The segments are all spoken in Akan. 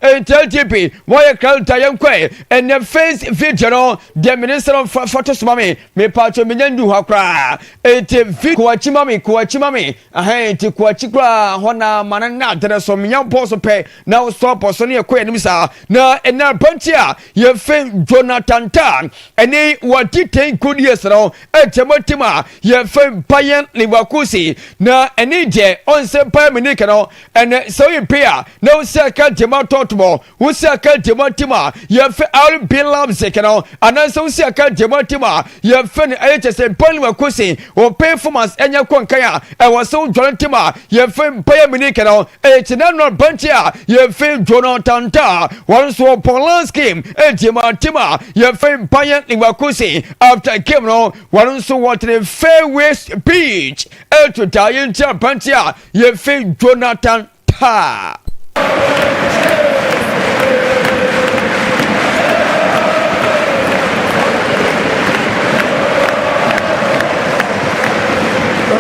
Enti LTP wɔyɛ krado yɛn kɔɛ ɛnɛ face video no deɛ mene sɛ no fa to soma me mepatwo menya ndu hɔ koraa. Enti vi kɔ akyi ma me kɔ akyi ma me ahɛn enti kɔ akyi koraa hɔ na ma no na adene so menya bɔɔ so pɛ na wosɔ bɔ so ne yɛkɔ yɛn anim saa na ɛnɛ aberanteɛ a yɛfɛ Jonathan Tah ɛne wɔdi 10 good years no ɛkyɛ team a yɛfɛ Bayern Leverkusen na ɛne deɛ ɔnsɛ Bayern Munich no ɛnɛ sɛ woyɛ player na wosi aka gyema Dortmund, wosi aka gyema team a yɛfɛ RB Leipzig no, anaasɛ wosi aka gyema team a yɛfɛ no ɛyɛ kyɛ sɛ Bayern Leverkusen wɔ performance ɛnyɛ kɔ nkan a ɛwɔ sɛ wodwane team a yɛfɛ Bayern Munich no. Ɛkyɛ na no aberanteɛ a yɛfɛ Jonathan Tah, wɔn nso wɔpɔn last game ɛgyema team a yɛfɛ Bayern Leverkusen. After game no, wɔn nso wɔtene farewell speech ɛto taa yɛnti aberanteɛ a yɛfɛ Jonathan Tah.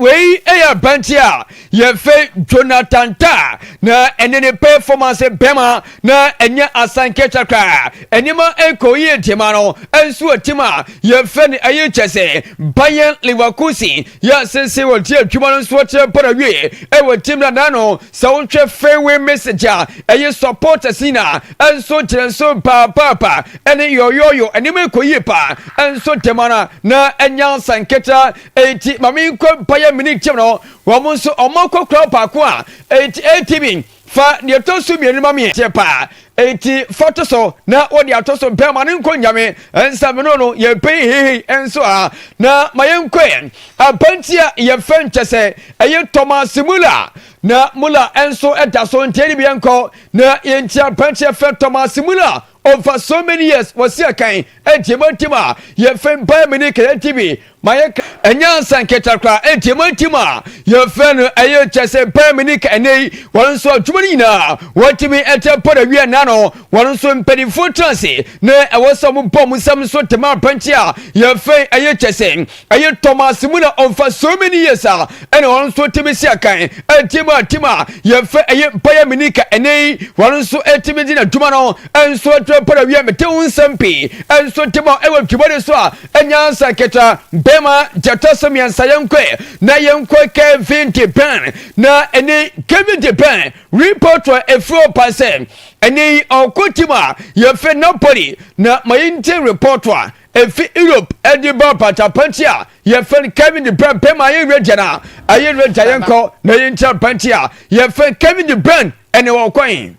Wei ɛyɛ aberanteɛ a yɛfɛ Jonathan Tah na ɛne ne performance bɛma na ɛnyɛ asankɛkyɛ koraa. Nneɛma nkɔ yie ntɛma no nso wɔ team a yɛfɛ no ɛyɛ kyɛ sɛ Bayern Leverkusen yɛ asese wɔ ti adwuma no nso wɔkyerɛ bɔ na wie ɛwɔ team na nano sɛ wohwɛ farewell message a ɛyɛ supporters nyinaa nso kyerɛ nso paapaapa ɛne yɔyɔyɔ. Nneɛma nkɔ yie paa nso ntɛma no na ɛnyɛ asankɛkyɛ. Eti maame nkɔ Bayern Munich team no, wɔn nso wɔn akɔ kura baako a eti atv fa deɛ ɛtɔ so mmienu ma mi tiɛ paa. Eti fa to so na wɔde ato so bɛrima ne nkɔ nyame nsamino no yɛpɛ hehe nso a na ma yɛnkɔ yɛn aberanteɛ a yɛfɛ nkyɛ sɛ ɛyɛ Thomas Muller na Muller nso ɛda so ntiɛ ne bi yɛnkɔ na yɛnti aberanteɛ fɛ Thomas Muller over so many years wɔsi akan ɛnti ɛma ntim a yɛfɛ Bayern Munich yɛnti bi ma yɛ ɛnyɛ ansa nketa koraa. Ɛnti ɛma ntim a yɛfɛ no ɛyɛ kyɛ sɛ Bayern Munich ɛnɛ yi wɔn nso adwuma no nyinaa wɔntumi ɛtɛ pɔ na wie na no wɔn nso mpanimfoɔ tena ase na ɛwɔ sɛ wɔn bɔ wɔn nsam nso tema aberanteɛ a yɛfɛ ɛyɛ kyɛ sɛ ɛyɛ Thomas Muller ɔnfa so many years a ɛna wɔn nso tumi si akan ɛnti ma team a yɛfɛ ɛyɛ Bayern Munich ɛnɛ yi wɔn nso ɛtumi di n'adwuma no ɛnso ɛtɛ pɔ na wie mete ho nsɛm pii ɛnso tema ɛwɔ dwuma no so a ɛnyɛ ansa ketewa. Bɛrima gyata so mmiɛnsa, yɛnkɔ na yɛnkɔ Kevin De Bruyne na ɛne Kevin De Bruyne report a ɛfiri ɔpa sɛ ɛne ɔkɔ team a yɛfɛ Napoli na ma yɛntie report a ɛfi Europe ɛde ba patapanti a yɛfɛ no Kevin De Bruyne. Bɛrima ayɛ ready na ayɛ ready, yɛnkɔ na yɛntie apanti a yɛfɛ Kevin De Bruyne ɛne wɔkɔn.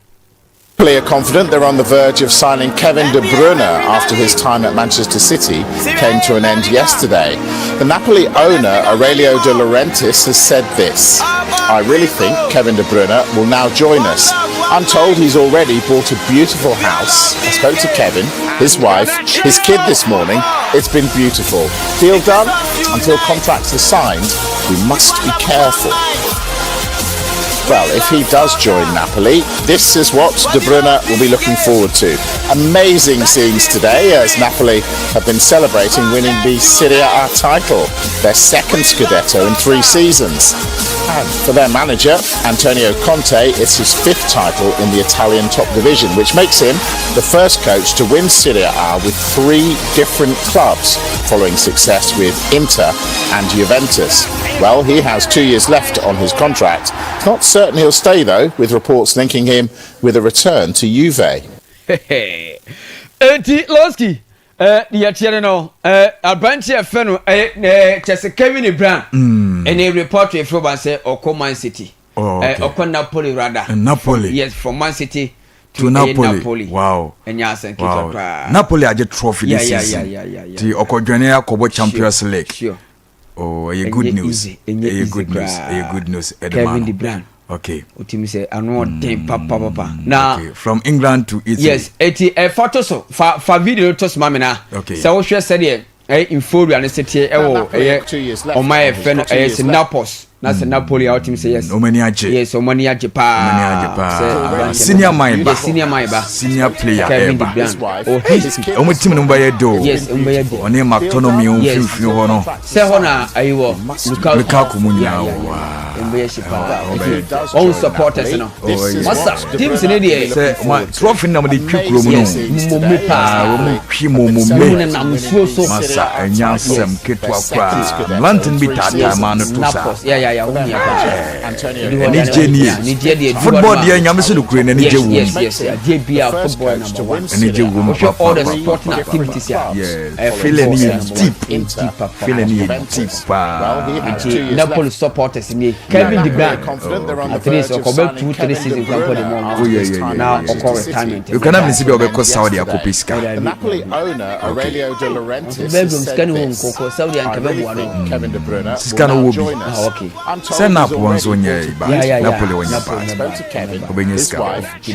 Napoli are confident they're on the verge of signing Kevin De Bruyne after his time at Manchester City came to an end yesterday. The Napoli owner, Aurelio De Laurentiis, has said this: "I really think Kevin De Bruyne will now join us. I'm told he's already bought a beautiful house. I spoke to Kevin, his wife, his kid this morning. It's been beautiful. Deal done? Until contracts are signed, we must be careful." Well, if he does join Napoli, this is what De Bruyne will be looking forward to. Amazing scenes today as Napoli have been celebrating winning the Serie A title, their second Scudetto in 3 seasons. And for their manager, Antonio Conte, it's his fifth title in the Italian top division, which makes him the first coach to win Serie A with three different clubs, following success with Inter and Juventus. Well, he has 2 years left on his contract. It's not certain he'll stay, though, with reports linking him with a return to Juve. Eti Lɔski deɛ teɛ no, aberanteɛ fɛ no ɛyɛ kyɛ sɛ Kevin De Bruyne ɛne report efiri ba sɛ ɔkɔ Man City. Oh, okay. Ɔkɔ Napoli rather. Napoli. Yes, from Man City to ɛyɛ Napoli. Napoli. Ɛnyɛ asɛn ketewa koraa. Napoli agye trophy this season. Ti ɔkɔdwane akɔbɔ Champions League. Oh, ɛyɛ good Ɛnyɛ news. easy, ɛnyɛ Ɛyɛ easy good news. koraa. Ɛyɛ good news. Ɛde Kevin ma De no. Bruyne. Otimi sɛ ano ɔden papapapa na Okay. From England to Italy. Yes, eti ɛfa to so, fa video no to so ma mi na sɛ wohwɛ sɛdeɛ ɛyɛ euphoria ne seteɛ ɛwɔ ɛyɛ ɔman yɛ fɛ no ɛyɛ sɛ Naples na sɛ Napoli a wotumi sɛ yes. Ɔmo ani agye. Yes, ɔmo ani agye paa. Ɔmo ani agye paa. Sɛ aberanteɛ Senior man ba. Yes, senior man ba. Senior player Kevin De ɛɛba. Bruyne o history. Ɔmo team no bɛyɛ do. Yes, ɔmo bɛyɛ do. Ɔne McTominay Yes. mfimfini hɔ no. Sɛ hɔ na ayi wɔ Lukaku. Lukaku mu nyinaa wɔ. Yeah. Waa. Ɛmu bɛyɛ hye paa. Nti wɔn supporters no. Masa teams ne deɛ. Sɛ ma trophy na wɔde twi kurom no. Yes, mmomme paa. Wɔn twi mmomme. Mu ne nam nsuo so. Masa ɛnya asɛm ketewa koraa. Lantin bi taataa maa no to saa. Napos ya ya ya wɔn yɛ paa. Anigye nie. Football deɛ nyame sɛ nokure na anigye wom. Yes yes yes adeɛ bi a football number one. Anigye wom papa. All the sporting activities a. Yes. Feeling yɛ deep. Deep papa. Feeling yɛ deep paa. Nti Napoli supporters nie Kevin De Bruyne at least ɔkɔ bɛ 2, 3 season kwan pɔ de mu Oh yeah yeah yeah. Na ɔkɔ retirement. Ekura na minisi bi a ɔbɛkɔ Saudi akɔpɛ sika. Belgium sika ni hɔ nkɔkɔ Saudi anka bɛ boa no. Sika no wɔ bi. Ah okay. Sɛ Nap wɔn nso nyɛ ba. Napoli wɔnyɛ ba. Ɔbɛnyɛ sika. Okay.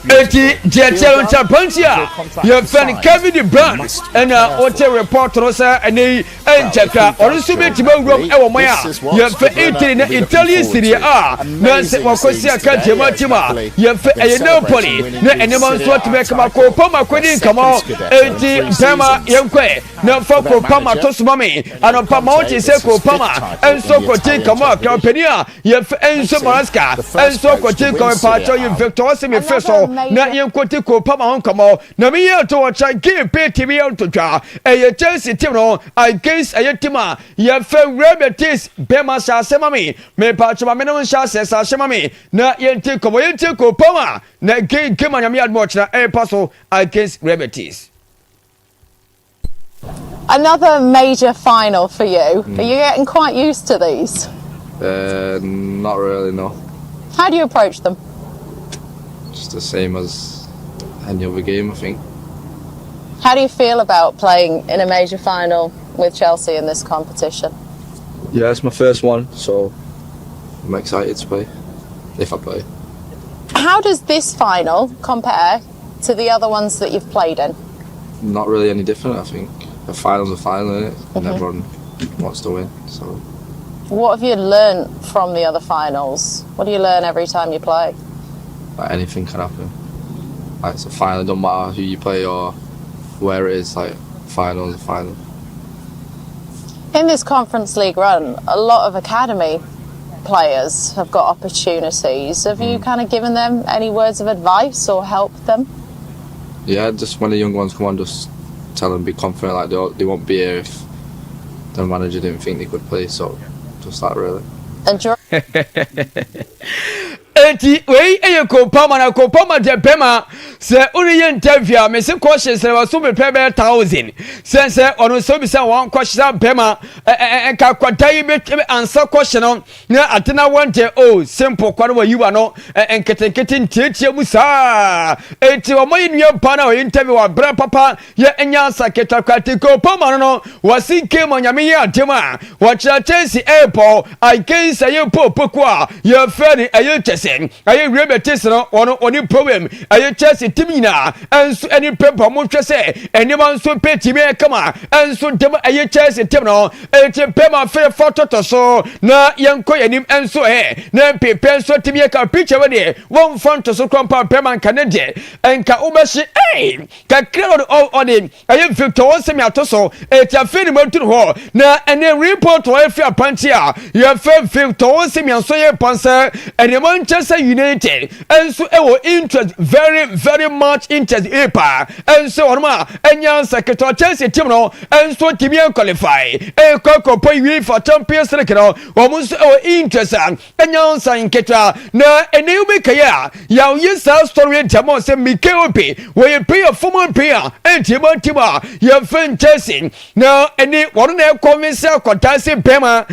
Eti deɛ kyɛ no nkyɛn pɛnti a yɛfɛ no Kevin De Bruyne ɛna ɔte report no sɛ ɛnɛ yi ɛnkyɛ kra ɔno nso bɛtumi awuram ɛwɔ man a yɛfɛ Italy na Italy Serie A na sɛ wakɔsi aka gyema team a yɛfɛ ɛyɛ Napoli na nneɛma nso atumi akama kɔpam akɔdi nkɔmɔ. Eti bɛrima yɛnkɔɛ na fa kɔpam ato soma me anɔpa ma wote sɛ kɔpam a nso kɔte nkɔmɔ a krampanin a yɛfɛ nso Maresca nso kɔte nkɔmɔ paakyɛw yi Victor ɔse me fɛ so na yɛnkɔte kɔpam ho nkɔmɔ na meyɛ to wɔkyɛ game pay tv yɛ ntotwa ɛyɛ Chelsea team no against ɛyɛ team a yɛfɛ Real Betis. Bɛma hyɛ ase ma me, mepaakyɛw ma me no nhyɛ ase sɛ ahyɛ ma me na yɛnte nkɔmɔ, yɛnte kɔpam a na game a Nyame adom ɔkyena ɛrepa so against Real Betis. Another major final for you. Are you getting quite used to these? Not really, no. How do you approach them? Just the same as any other game, I think. How do you feel about playing in a major final with Chelsea in this competition? Yeah, it's my first one, so I'm excited to play, if I play. How does this final compare to the other ones that you've played in? Not really any different, I think. A final's a final, isn't it? And everyone wants to win, so. What have you learned from the other finals? What do you learn every time you play? Like, anything can happen. Like, it's a final, it don't matter who you play or where it is, like, final's a final. In this Conference League run, a lot of academy players have got opportunities. Have you kind of given them any words of advice or helped them? Yeah, just when the young ones come on, just tell them be confident, like they won't be here if the manager didn't think they could play, so just that really. And Jer- Eti wei yɛ kopama na kopama deɛ bɛma sɛ woreyɛ interview a mese kɔhye sɛ waso mepɛ bɛyɛ 1000 sɛ ɔno sɛ wobisa wɔn kɔhye sɛ bɛma nka kwada yi bɛ ansa kɔhye no na ade na wɔn deɛ o simple kwa no wɔyi wa no nketenkete ntiatia mu saa. Eti wɔn yi nua ba na ɔyɛ interview wɔ abira papa yɛ nyansa ketakwa. Ti kopama no wɔsi game onyame yɛ adem a wɔkyerɛ Chelsea ɛɛpɔ against ɛyɛ popoku a yɛfrɛ no ɛyɛ kyɛsɛ ɛyɛ Real Betis no wɔn wɔne problem ɛyɛ Chelsea team nyinaa ɛnso ɛne pɛpɛ wɔn hwɛ sɛ ɛnneɛma nso pɛ timi ɛkama ɛnso dɛm ɛyɛ Chelsea team no. Eti pɛma fɛfɛ tɔtɔ so na yɛnkɔ yɛn anim ɛnso ɛ na mpepɛ nso timi yɛ ka picture wɔ deɛ wɔmfa nto so kɔmpa pɛma nka ne deɛ nka wobɛhye ɛy kakra ɔde ɔde ɛyɛ Victor wɔn sɛmi ato so. Eti afei ne mu aduru hɔ na ɛne report wɔ efi apankye a yɛfɛ Victor wɔn sɛmi aso yɛ pansɛ ɛnneɛma nkyɛn sɛ United ɛnso ɛwɔ interest, very very much interest epa ɛnso wɔn a ɛnya nsa ketewa Chelsea team no ɛnso timi qualify ɛkɔ kɔpɔ UEFA Champions League no wɔn nso ɛwɔ interest a ɛnya nsa nketewa. Na ɛnɛ yi bi kɛyɛ a yàwó saa story ntɛm sɛ Mikel Obi wɔyɛ player, former player ɛnti team a yɛfɛ Chelsea na ɛne wɔn na ɛkɔ nsa akɔda se bɛrima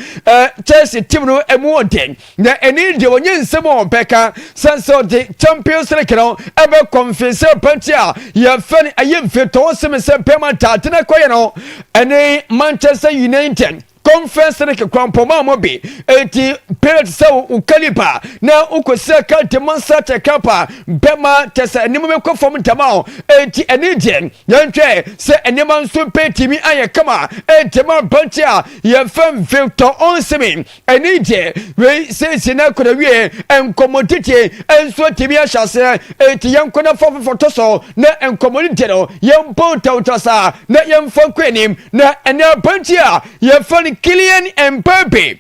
Chelsea team no ɛmu wɔ den na ɛne deɛ wɔnyɛ nsɛm a ɔbɛka sɛ ɔde Champions League no ɛbɛ kɔnfɛsɛ pɛnti a yɛfɛ no ɛyɛ mfetɔɔ sɛm sɛ bɛrima taate na kɔyɛ no ɛne Manchester United Conference League kwampɔmɔ a mo bi eti period sɛ wo caliber na wokɔsi aka ntɛma nsa kyɛ kapa bɛma kyɛ sɛ nneɛma bɛkɔ fam ntɛma o. Eti ɛne deɛ yɛntwɛ sɛ nneɛma nso pɛ timi ayɛ kama ntɛma aberanteɛ a yɛfɛn Victor Osimhen. Ɛne deɛ wei seesie na akɔda wie nkɔmmɔ tete nso timi ahyɛ aseɛ. Eti yɛnkɔ na fa foforɔ to so na nkɔmmɔ no deɛ no yɛmpɔ ntawntawɔ saa na yɛmfa nkɔ anim. Na ɛne aberanteɛ a yɛfɛ no Kylian Mbappe.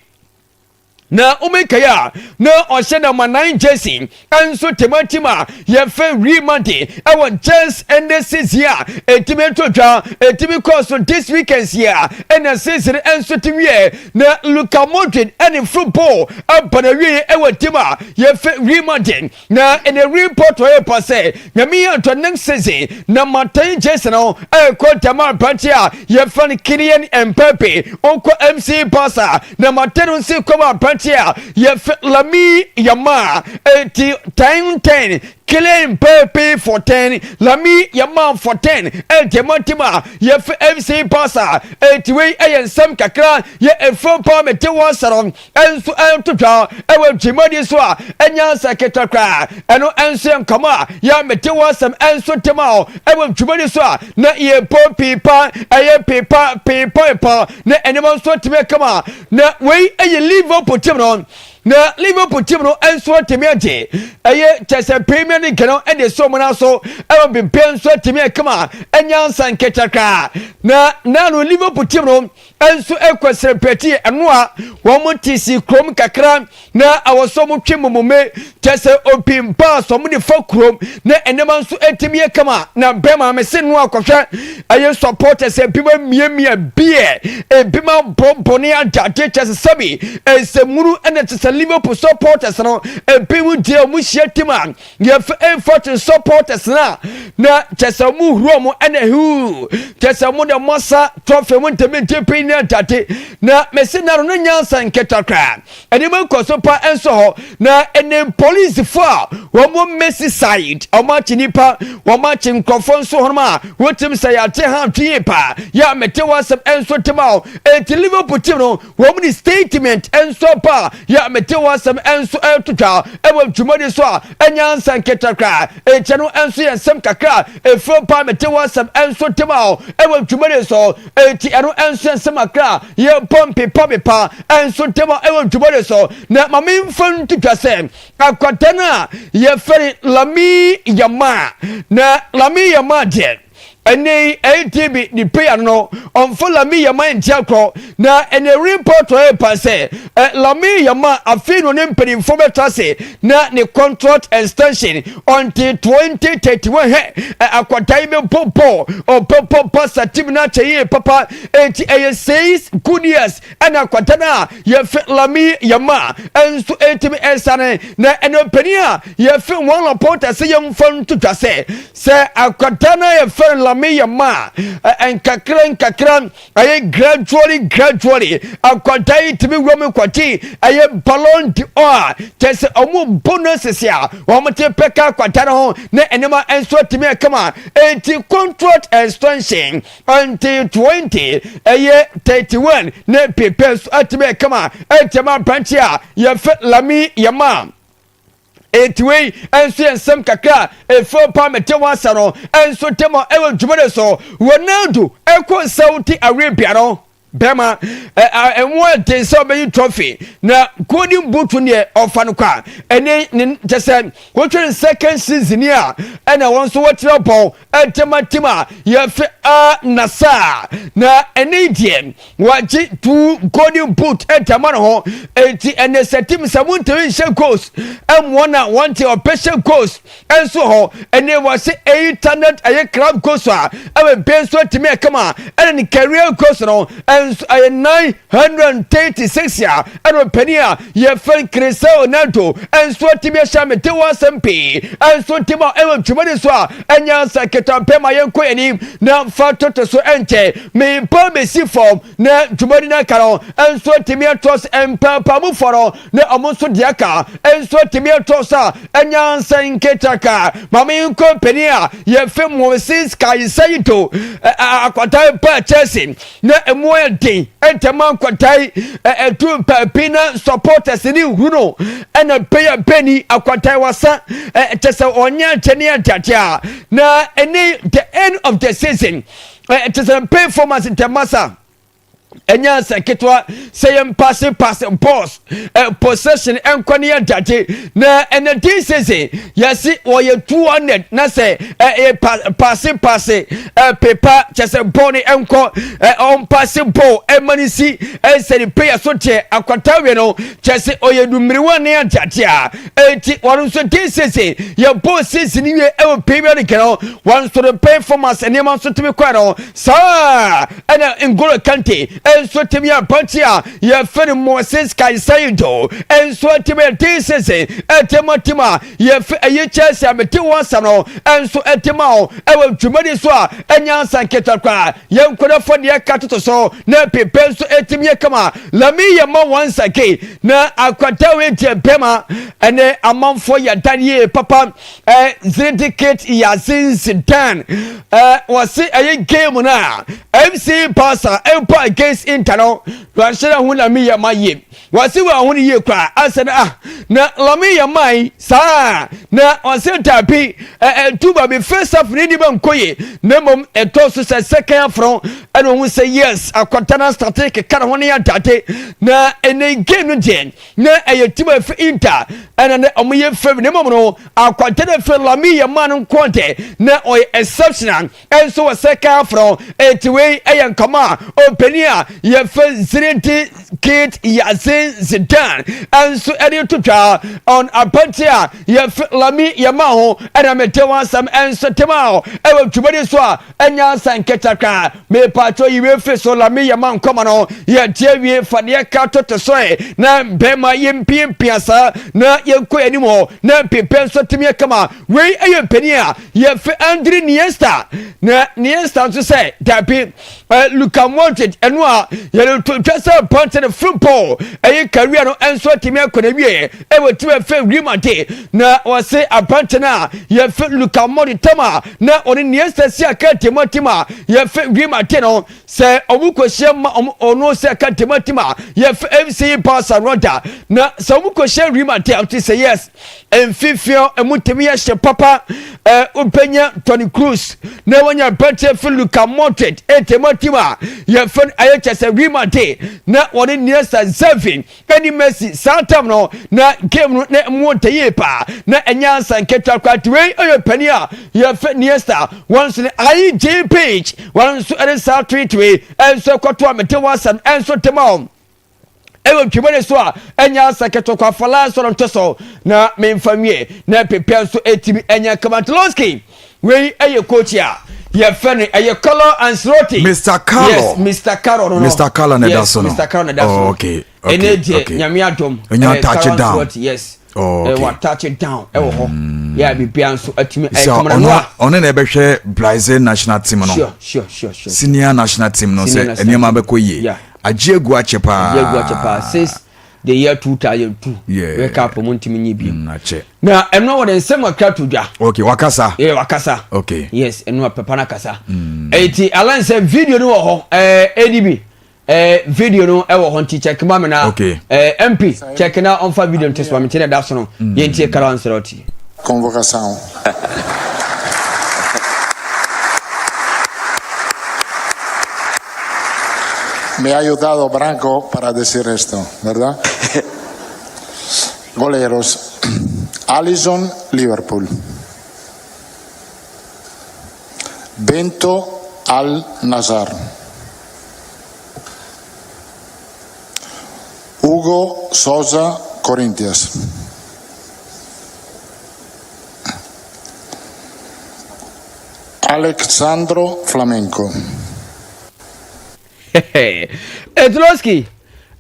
Na womekae a, na ɔhyɛ number 9 jersey nso tematim a yɛfɛ Real Madrid ɛwɔ just ɛnɛ season a ɛtumi to dwa, ɛtumi kɔɔ so this weekend yi a ɛna season nso te wie, na Luka Modric ɛne football aba na wie ɛwɔ team a yɛfɛ Real Madrid. Na ɛnɛ report ɔyɛ pa sɛ Nyame yɛ atɔ, next season number 10 jersey no ɛkɔ ntɛm aberante a yɛfɛ no Kylian Mbappe, ɔnkɔ FC Barca. Number 10 no nsi kɔm aberante a yɛfɛ Lamine Yamal. Eti 10 10, Kylian Mbappe for 10, Lamine Yamal for 10, ɛntɛm team a yɛfɛ FC Barca. Eti wei ɛyɛ nsɛm kakra yɛ efo pa mete wɔn asɛrɛ ɛnso ɛnto dwa ɛwɔ dwumadi so a ɛnya nsa ketewa koraa. Ɛno ɛnso yɛ nkɔmɔ a yɛ mete wɔn asɛm ɛnso ntɛm a ɛwɔ dwumadi so a na yɛbɔ pipa, ɛyɛ pipa pipa pipa, na ɛnneɛma nso tumi kama. Na wei ɛyɛ Liverpool team no, na Liverpool team no nso atumi agye ɛyɛ kyɛ sɛ Premier League no ɛde so mu no so ɛwɔ bibia nso atumi akama, ɛnya nsa nketewa koraa. Na nanu Liverpool team no nso ɛkɔ srɛpɛti ɛno a wɔn te si kurom kakra na awɔ so wɔn twe mumome kyɛ sɛ opin pass wɔn de fa kurom na nneɛma nso atumi yɛ kama. Na bɛrima mesi no akɔhwɛ ɛyɛ supporters, ebi ma miamia beer, ebi ma bɔbɔ ne adade kyɛ sɛ sɛbi nsɛmuru, ɛna kyɛ sɛ Liverpool supporters no ebi mu deɛ wɔn hyia team a yɛfɛ Everton supporters na kyɛ sɛ wɔn huru wɔn, ɛna huu kyɛ sɛ wɔn de wɔn asa trophy wɔn ntɛmɛ ntɛpɛ ne adade. Na mesi na no nyansa nketa koraa, ɛnneɛma nkɔ so pa nso hɔ. Na ɛnɛ polisifoɔ a wɔn Merseyside, wɔn akyi nipa, wɔn akyi nkurɔfoɔ nso hɔnom a wɔtim sɛ yɛate ha atwe yie paa yɛ a mete wɔn asɛm nso tem a. Eti Liverpool team no wɔn de statement nso pa yɛ a mete wɔn asɛm nso ɛto twa ɛwɔ dwumadi so a ɛnya nsa nketa koraa. Ekyɛ no nso yɛ nsɛm kakra efuro pa mete wɔn asɛm nso tem a ɛwɔ dwumadi so. Eti ɛno nso yɛ nsɛm kakra yɛ bɔ mpepa pepa nso tem a ɛwɔ dwumadi so. Na maame nfa ntutwa sɛ akwata no a yɛfɛre Lamine Yamal, na Lamine Yamal deɛ, ɛnɛ ATB ne player no ɔmfa Lamine Yamal ntia korɔ. Na ɛnɛ report ɔyɛ pa sɛ Lamine Yamal afei no ne mpanimfoɔ bɛtra se na ne contract extension until 2031. Hɛ, akwadaa yi bɛbɔ bɔɔl, ɔbɛbɔ Barca team no akyɛ yie papa. Eti ɛyɛ 6 good years ɛna akwadaa no a yɛfɛ Lamine Yamal ɛnso ɛtumi ɛsane. Na ɛnɛ mpanin a yɛfɛ wɔn Laporta sɛ yɛmfa ntotwa sɛ akwadaa no a yɛfɛ Lamine Yamal, nkakra nkakra, ɛyɛ gradually gradually, akwadaa yi tumi wura mu kwakye ɛyɛ Ballon d'Or a kyɛ sɛ ɔmo bonuses a wɔn te pɛka akwadaa no ho na nneɛma nso atumi akama. Eti contract extension until 20 ɛyɛ 31 na pepe nso atumi akama ɛntɛm aberante a yɛfɛ Lamine Yamal. Eti wei nso yɛ nsɛm kakra efuo pa mete wɔn asa no nso tɛm a ɛwɔ dwumadi so. Ronaldo ɛkɔ Saudi Arabia no, bɛrima ɛ ɛmo ɛden sɛ ɔbɛyi trophy na Golden Boot neɛ ɔfa no kɔ a ɛne ne kyɛ sɛ wotwe ne second season a ɛna wɔn nso wɔkyerɛ bɔn ɛntɛm atim a yɛfɛ a nasa. Na ɛne deɛ wagye two Golden Boot ɛntɛm no ho. Eti ɛnɛ sɛ team sɛ mo ntɛm nhyɛ goals ɛmoa na wɔn te ɔpɛ hyɛ goals ɛnso hɔ, ɛnɛ wɔhyɛ 800 ɛyɛ club goals a ɛwɔ bɛn nso atumi ɛkama, ɛna ne career goals no ɛnso ɛyɛ 936 a ɛna ɔpanin a yɛfɛ Cristiano Ronaldo ɛnso atumi ahyɛ amete wɔn asɛm pii ɛnso ntɛm a ɛwɔ dwumadi so a ɛnya nsa ketewa mpɛm a yɛnkɔ anim na fa toto so ɛnkyɛ mepɔ bɛsi fam. Na dwumadi no aka no ɛnso atumi atoɔ so mpaapaamufo no na ɔmo nso deɛ aka ɛnso atumi atoɔ so a ɛnya nsa nketaka. Maame nkɔ panin a yɛfɛ Moises Caicedo, akwadaa pa Chelsea na emu yɛ den ntɛm akwadaa yi ɛtu paapi na supporters ne huru no ɛna bɛyɛ bɛni akwadaa wasa kyɛ sɛ ɔnyɛ nkyɛn ne agyagye a. Na ɛne the end of the season kyɛ sɛ performance ntɛm masa. Ɛnyɛ asɛ ketewa sɛ yɛn paase paase balls ɛ possession ɛnkɔ ne yɛn dade na ɛnɛ din sese yɛsi wɔyɛ 200 na sɛ ɛ ɛ paase paase ɛ pepa kyɛ sɛ bɔɔl no ɛnkɔ ɛ ɔmpaase bɔɔl ɛma ne si ɛsɛ ne peya so deɛ akwata wie no kyɛ sɛ ɔyɛ dumiriwa ne adade a eti wɔn nso din sese yɛ bɔɔl season wie ɛwɔ Premier League no wɔn nso de performance nneɛma nso tumi kɔ no Saa ara na N'Golo Kante nso tumi yɛ aberanteɛ a yɛfrɛ no Moises Caicedo nso atumi yɛ this season ɛde ma team a yɛfrɛ ɛyɛ Chelsea a mete ho asɛm no nso ɛde ma o ɛwɔ dwumadi so a ɛnyɛ ansa nketewa koraa yɛn nkɔdɔfoɔ deɛ ɛka toto so na pepe nso ɛtumi yɛ kama Lamine Yamal once again na akwadaa wei deɛ bɛma ɛne amanfoɔ yɛ dan yie papa Eh, Zindikate Yazin Zidane. Eh, wɔse ɛyɛ game no a MC Barca mpo against Inter no wɔahyɛ no ho Lamine Yamal yie. Wɔse wɔn ho no yie koraa asɛ no ah na Lamine Yamal yi saa na wɔse dabi ɛtu baabi first half ne nneɛma nkɔ yie na mmom ɛtɔ so sɛ second half no ɛna ohun sɛ yes akwata no asate keka ne ho ne adade na ɛnɛ game no deɛ na ɛyɛ tim a ɛfiri Inter ɛna na wɔn yɛ fam na mmom no akwante no firi Lamine Yamal no nko de na ɔyɛ exceptional ɛnso wɔ sɛ kan afro eti wei ɛyɛ nkɔmɔ a ɔpanin a yɛfɛ Zinedine Kit Yazin Zidane ɛnso ɛde to twa on abante a yɛfɛ Lamine Yamal ho ɛna mete wɔn asɛm ɛnso tema ɛwɔ dwumadi so a Ɛnyɛ ansa nkɛtɛ koraa. Mepaatwɔ yi wei firi so la me yɛ ma nkɔma no yɛ tie wie fa deɛ ka toto so ɛ na bɛrima yɛ mpiampia saa na yɛnkɔ yɛn anim hɔ na mpempɛ nso tumi yɛ kama. Wei ɛyɛ mpanin a yɛfɛ Andre Niesta na Niesta nso sɛ dabi Luka Modric ɛno a yɛde to twa sɛ pante no football ɛyɛ career no nso atumi akɔ na wie ɛwɔ tumi ɛfɛ Real Madrid na wɔse aberante no a yɛfɛ Luka Modric tam a na ɔne Iniesta si aka tematim a yɛfɛ Real Madrid no sɛ ɔmo kɔhyia ma ɔmo ɔno sɛ aka tematim a yɛfɛ FC Barcelona na sɛ ɔmo kɔhyia Real Madrid a ɔte sɛ yes mfimfini ɛmu tumi yɛ hyɛ papa ɛ wobɛnya Toni Kroos na wɔnya aberanteɛ fi Luka Modric tematim a yɛfɛ no ɛyɛ kyɛ sɛ Real Madrid na wɔne Iniesta Xavi ɛne Messi saa tam no na game no na ɛmu ɔdɛ yie paa na ɛnyɛ ansa nketewa koraa nti wei ɛyɛ panin a yɛfɛ Niesta wɔn nso ne IG page wɔn nso ɛne saa tweet wei ɛnso ɛkɔto a mete wɔn asɛm ɛnso tema wɔn ɛwɔ twema ne so a ɛnyɛ ansa nketewa koraa fala nso no nto so na memfa nwie na pepɛ nso ɛtumi ɛnyɛ Kamantilowski Wei yɛ coach a yɛfɛ no ɛyɛ Carlo Ancelotti. Mr. Carlo. Yes, Mr. Carlo no no. Mr. Carlo na ɛda so no. Mr. Carlo na ɛda so. Oh, okay. Okay. Ɛnɛ deɛ okay. nyame adom. Ɛnya touch Carlo down. Ancelotti, yes. Oh, okay. Wa touch it down ɛwɔ hɔ. Yɛ a biribiara nso atumi Sɛ ɛyɛ kama no ɔno a. ɔno na ɛbɛhwɛ Brazil national team no. Sure, sure, sure, sure. Senior national team no Senior sɛ national nneɛma team. bɛkɔ yie. Yeah. Agye agu akyɛ paa. Agye agu akyɛ paa since the year 2002. Yeah. World Cup mu ntumi nye bi. Akyɛ. Na ɛno wɔde nsɛm kakra to dwa. Okay, wakasa. Yeah, wakasa. Okay. Yes, ɛno papa no akasa. Eti alan sɛ video no wɔ hɔ, ɛɛ ADB. Ɛɛ video no ɛwɔ hɔ nti check ma me na. Okay. Ɛɛ MP check na ɔmfa video no to so ma me nti na ɛda so no. Mm. Yɛntie Carlo Ancelotti. Convocação. Me ha ayudado Branco para decir esto, ¿verdad? Goleros. Allison, Liverpool. Bento Al Nazar. Hugo Sosa, Corinthians. Alexandro Flamenco. Etrosky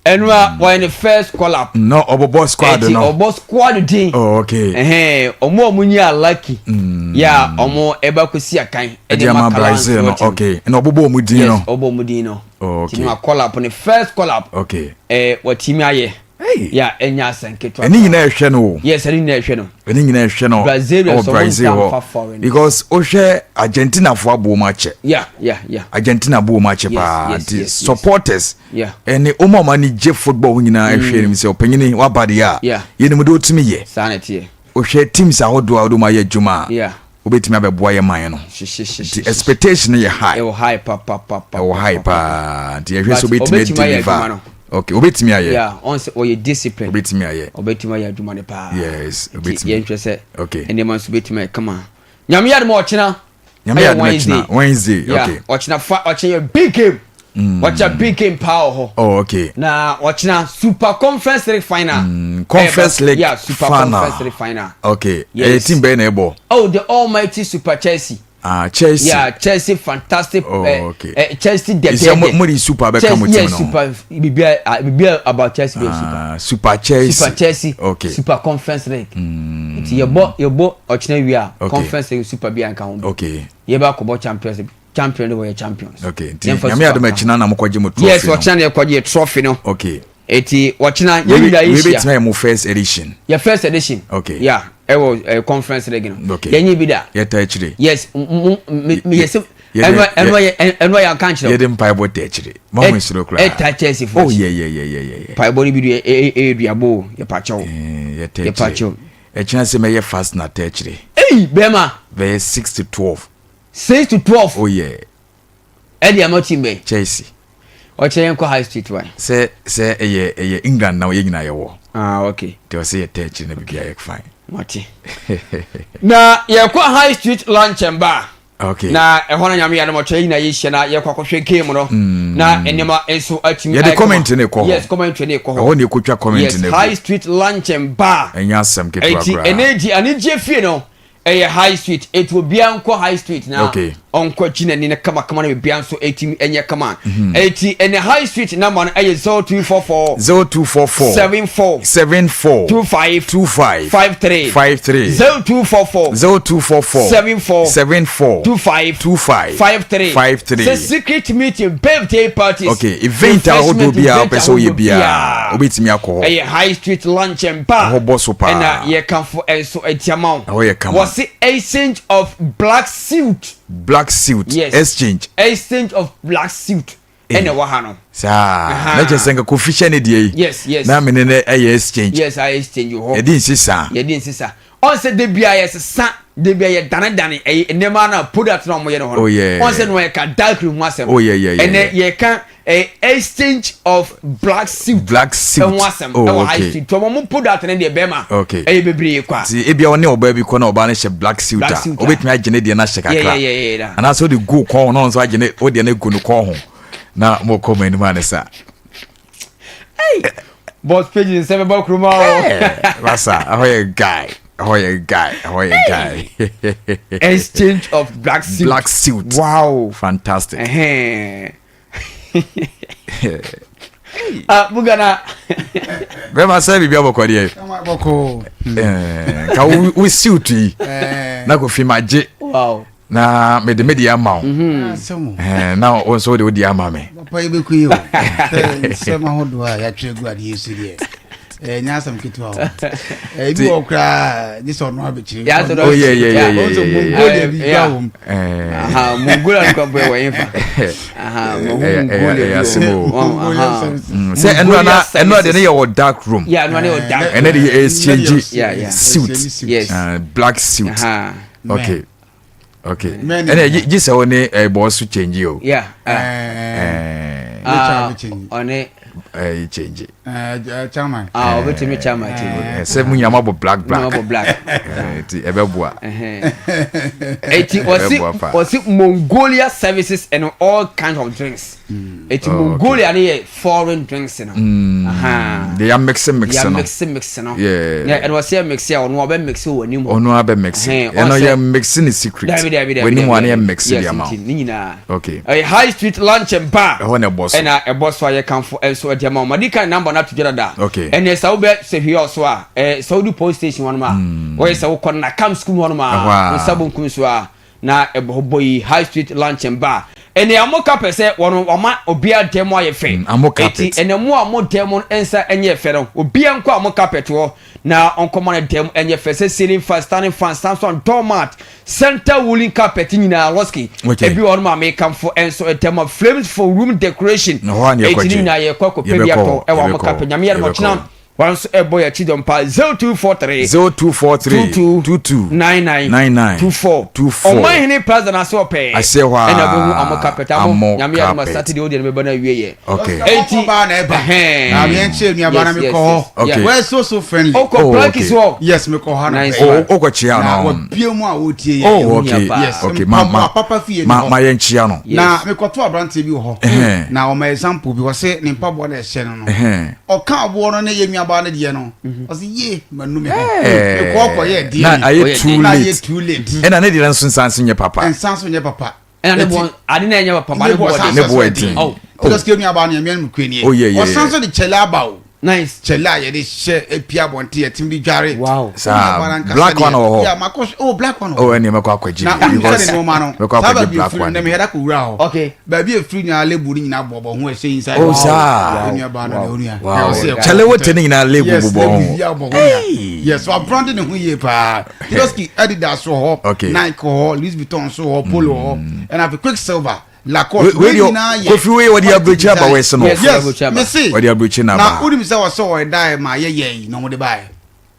ɛnu a wɔyɛ ne first call up. No ɔbɔbɔ squad no. Eti ɔbɔ squad din. Oh okay. Ɛhɛn ɔmo a ɔmo nyi lucky. Mm. Yɛ a ɔmo ɛba kɔ si akan. Ɛde ama Brazil no okay ɛna ɔbɔbɔ ɔmo din no. Yes ɔbɔ ɔmo din no. Oh okay. Ti ma call up ne first call up. Okay. Ɛɛ wɔtumi ayɛ. Hey. Yɛ a ɛnyɛ asɛn ketewa. Ɛne nyinaa ɛhwɛ no o. Yes ɛne nyinaa ɛhwɛ no. Ɛne nyinaa ɛhwɛ no. Brazilians ɔwɔ Brazil hɔ. Because wohwɛ Argentina fo aboɔ mu akyɛ. Yeah yeah yeah. Argentina aboɔ mu akyɛ paa nti yes, supporters. Yeah. Ɛne wɔn a wɔn ani gye football ho nyinaa ɛhwɛ anim sɛ ɔpanyini waba deɛ a. Yeah. Yɛnim de otumi yɛ. Saa na ɛteɛ. Wohwɛ teams ahodoɔ a wɔde wɔn ayɛ adwuma a. Yeah. Wobɛtumi abɛboa yɛ man no. Nti expectation no yɛ high. Ɛwɔ high papapapa. Ɛwɔ high paa. Nti yɛhwɛ sɛ wobɛtumi But obɛtumi ayɛ adwuma no. adeliver. Okay, wobɛtumi ayɛ. Yeah, ɔn sɛ ɔyɛ discipline. Wobɛtumi ayɛ. Ɔbɛtumi ayɛ adwuma no paa. Yes, Nti obɛtumi. yɛnhwɛ sɛ Okay. nneɛma nso bɛtumi ayɛ kama. Nyame yɛ adom a ɔkyena. Nyame yɛ adom ɔkyena Wednesday. Yeah, Okay. ɔkyena fa ɔkyena yɛ big game. Ɔkyena big game paa wɔ hɔ. Oh, okay. Na ɔkyena Super Conference League final. Conference Ɛyɛ League yeah, Super final. Conference League final. Okay. Yes. Ɛyɛ team bɛyɛ na ɛbɔ. Oh, the almighty Super Chelsea. Ah, Chelsea. Yeah, Chelsea fantastic. Oh, okay. Chelsea the Is mo mo de super bɛka mo team yes, no. Super bibia ah, bibia about Chelsea be super. Ah, super Chelsea. Super Chelsea. Okay. Super Conference League. Nti yɛbɔ yɛbɔ ɔkyena wie a Okay. Conference League super bi anka ho. Okay. Yɛbɛ akɔbɔ Champions League. Champion de wɔyɛ champions. Okay. Nti Yɛmfa Nyame super adom nka ho. ɛkyena na mokɔgye mo trophy Yes, no. ɔkyena na yɛkɔgye yɛ trophy no. Okay. Eti ɔkyena yɛn Wei nyinaa wei yɛhyia. bɛtumi ayɛ mo first edition. Yɛ first edition. Okay. Yeah, ɛwɔ conference league no. Okay. Yɛnyi bi da. Yɛta akyire. Yes, m m me me yɛ sɛ Yɛde- ɛno ɛno yɛ ɛno yɛ anka nkyerɛ. Yɛde mpaebɔ ta akyire. Ma mo nsuro koraa. Ɛta Chelsea fo. Oh yeah yeah yeah yeah yeah. yeah. Paebɔ no bi do yɛ ɛ ɛ duabɔ o yɛ pakyɛw. Eh, yɛta Yɛ akyire. pakyɛw. Ɛkyena sɛ mɛyɛ fast na ta akyire. Eyi bɛrima Bɛyɛ 6 to 12. 6 to 12. Oh yeah. Ɛde ama team bɛn. Chelsea. Ɔkyerɛ yɛn kɔ high street wa. Sɛ ɛyɛ England na yɛn nyinaa yɛwɔ. Ah okay. Nti ɔsɛ yɛta akyire na biribi ayɛ fine. Mate. Na yɛkɔ high street lunch and bar. Okay. Na ɛhɔ no nyame yɛ adom ɔkyerɛ yɛn nyinaa yɛhyia na yɛkɔ akɔhwɛ game no. Na nneɛma nso atumi Yɛde ayɛ kama. comment ne kɔ hɔ. Yes, commentary ne kɔ hɔ. Ɛhɔ na ɛkɔtwa comment Yes, ne gu. high street lunch and bar. Ɛnyɛ asɛm ketewa Eti koraa. ɛnɛ di anigye fie no ɛyɛ high street eti obiara nkɔ high street na Okay. ɔnkɔ gyi n'ani na kamakama na obiara nso etimi ɛnyɛ kama. Eti ɛnɛ high street number no ɛyɛ 0244 0244 74 74 25 25 53 53 0244 0244 74 74 25 25 53 53. Sɛ secret meeting, birthday parties, Okay, event ahodoɔ biara wopɛ sɛ woyɛ refreshment, biara wobɛtumi akɔ hɔ. Ɛyɛ high street lunch and bar. Ɛhɔ bɔ so paa. Ɛna yɛkamfo ɛnso ɛtiama wo. Ɛhɔ yɛ kama. Wɔse exchange of black suit. Black suit. Yes. Exchange. Exchange of black suit ɛna ɛwɔ ha no. Saa. Aha. Na kyerɛ sɛ nka Kofi hyɛ ne deɛ yi. Yes. Na mene ne ɛyɛ exchange. Yes, a exchange wɔ hɔ. Yɛde nsesa. Yɛde nsesa. Ɔn sɛ de bia yɛsesa de bia yɛdanedane ɛyɛ nneɛma na product na ɔmo yɛ no hɔ no. Oh, yeah. Ɔn sɛ no yɛka dark room ho asɛm. Oh, yeah, Ɛnɛ yɛka ɛyɛ exchange of black suit. Black suit. Ɛho asɛm Oh, ɛwɔ high okay. street. Tɔmɔ mo product ne deɛ bɛrima. Okay. Ɛyɛ bebree kwa. Nti ebia ɔne ɔbaa bi kɔ na ɔbaa no hyɛ black suit Black a suit a. wobɛtumi agye ne deɛ no ahyɛ kakra. Yeah. Anaasɛ wode gu kɔn ho na ɔno nso agye ne wo deɛ no agu no kɔn ho na mokɔ mo anim ane sa. Boss page nsɛm bɛbɔ kuruma o. Rasa, ɛhɔ yɛ guy. Ɛhɔ yɛ guy. Ɛhɔ yɛ guy. Exchange of black suit. Black suit. Wow. Fantastic. Ɛhɛn. Ah, Bugana. Bɛma sɛ biribi abɔkɔ deɛ. Bɔkɔ. Eh, Ka wo suit yi. Na Kofi magye. Wow. Na mede me deɛ ama wo. Asɛm o. Eh, na wo nso wode wo deɛ ama me. Papa yi bɛku yi o. Sɛ nsɛm ahodoɔ a yɛatwerɛ gu adeɛ so deɛ. Ɛnyɛ asɛm ketewa o. Ebi wɔ koraa gye sɛ ɔno abɛkyerɛ. Yeah, so Oh, yeah, Ɔno sɛ yeah. Mongolia bi Yeah. gua wɔ mu. Eh, Aha, Mongolia no kwan bɔ wɔ yɛn fa. Aha, mo hu Ɛyɛ- ɛyɛ- Mongolia ɛyɛ bi asɛm wɔ. o. Wɔn, Mongolia aha. services. Sɛ ɛno ana ɛno ade ne yɛ wɔ dark room. Yeah, no ne wɔ dark. Ɛnɛ de yɛ exchange Yeah. suit. Yes. Black suit. Aha. Okay. Men. Ɛnɛ gye sɛ wo ne ɛbɔ so change o. Yeah. Ah. Eh, Ah, change. ɔne ɛyi change. Chairman. Ah, ɔbɛtumi chairman change. Sɛ mu nyama bɔ black black. Nyama bɔ black. Nti ɛbɛboa. Ɛhɛn. Eti ɔsi Ɛbɛboa paa. ɔsi Mongolia services and all kinds of drinks. Eti Oh, okay. Mongolia ne yɛ foreign drinks no. Aha. De ya mix mix Ya no. mix mix no. Yeah. Na ɛna ɔsi yɛ mix a ɔno ɔbɛ mix wɔ anim hɔ. Ɔno abɛ mix. Ɛhɛn, Ɛno ɔsɛ- yɛ mix ne secret. Dabi. W'anim wa ne yɛ dabi. mix Yes, de ama nti wo. ne nyinaa. Okay. Ɛyɛ high street lunch and bar. Ɛhɔ na ɛbɔ so. Ɛna ɛbɔ so a yɛkamfo ɛnso ɛde ama wo. Madi kan number no ato dwa dada. Okay. Ɛnɛ sɛ wobɛ sɛ hwee ɔso a ɛɛ sɛ wodi police station hɔ nom a wɔyɛ sɛ wokɔ Nakam school hɔ nom a Ɛhɔ a. wo nsa bonkum so a na ɛbɔ hɔ bɔ yi high street lunch and bar. Ɛnɛ amo carpet sɛ wɔn wɔma obiara dɛm mu ayɛ fɛ. Amo carpet. Eti ɛnɛ mu a mo dɛm no nsa ɛnyɛ fɛ no obiara nkɔ amo carpet hɔ na ɔnkɔma no dɛm ɛnyɛ fɛ sɛ ceiling fan, standing fan, Samsung doormat, center woolen carpet nyinaa lɔski. Ebi wɔ hɔ nom a mekamfo ɛnso ɛdɛm a flames for room decoration. Na hɔ a na Eti yɛkɔgye. ne nyinaa yɛkɔ akɔpɛ bi Yɛbɛkɔ atɔ ɛwɔ amo yɛbɛkɔ carpet. Nyame yɛ no yɛbɛkɔ. ɔkyena. Wɔn nso ɛbɔ yɛn akyi dɔm paa 0243 0243 22 22 99 99 24 24 Ɔmanhene Plaza no ase ɔpɛɛ Aseɛ hɔ ɛna ara, wobɛhu Amo Carpet Amo Amo Nyame yɛ adom a Carpet. Saturday wodeɛ no bɛba no awie yɛ. Okay. Enti Ɔkɔ baa na ɛba. ɛhɛn. Na meɛ nkyɛ nuaba na Yes, mekɔ yes, hɔ. yes. Okay. Yeah. We're so so friendly. Okɔ Oh, Plankis okay. hɔ. Yes, mekɔ hɔ na Nice pɛɛ. one. O wokɔ kyea Na no. wabie mu a wɔtie yɛ. Oh, okay. Paa. Yes. Okay. Ma ma Mpaboa papa fie ni ma hɔ. ma yɛn kyea no. Yes. Na mekɔto aberanteɛ bi wɔ hɔ. Ɛhɛn. Na ɔma example bi wɔse ne mpaboa na ɛhyɛ no no. Ɛhɛn. Ɔka aboɔ no ne yɛ nuabaa no deɛ no. Ɔse ye manu me ho. Ɛɛ. Mekɔ kɔyɛ deɛ Na bi. ayɛ too Na ayɛ late. too late. Ɛna ne deɛ no nso nsan so nyɛ papa. Nsan so nyɛ papa. Ɛna ne boɔ ade na ɛnyɛ papa ne boɔ Ne boɔ ɛden. Oh. Because kí nuabaa no yɛ mmienu kure nie. Oh, yeah, yeah, Ɔsan yeah. so de kyɛlɛ aba o. Nice. Kyɛlɛ a yɛde hyɛ epia abɔnten yɛtumi de dware. Wow. Saa, Nuabaa no ankasa black one deɛ, wɔ hɔ. Yeah, makɔ so oh black one wɔ Oh, hɔ. ɛnneɛ mɛkɔ akɔgye Na bi wonim sɛ because ne nneɛma no mɛkɔ saa akɔgye baabi black efiri one no bi. mehɛda kɔwura hɔ. Okay. Baabi efiri nyinaa label no nyinaa bɔbɔ ho ɛhyɛ inside. Oh, saa. Yɛ nuabaa no deɛ onua. Wow. Ɛwɔ sɛ yɛkɔ Kyale wote ne nyinaa label Yes, bobɔ label ho. bi abɔ ho nyinaa. Yes, wabrande ne ho yie paa. Kidoski Adidas wɔ hɔ. Okay. Nike wɔ hɔ, Louis Vuitton nso wɔ hɔ, Polo wɔ hɔ. Ɛna afei Quicksilver, Lacoste. Wei Wei deɛ nyinaa yɛ Kofi wei wɔde aburokyi aba design. wɔ ɛse no. Yes. Yes, Aburokyi aba. mese. Wɔde aburokyi na Na aba. wonim sɛ wɔsɛ wɔyɛ dae ma yɛyɛ yi na wɔde baeɛ.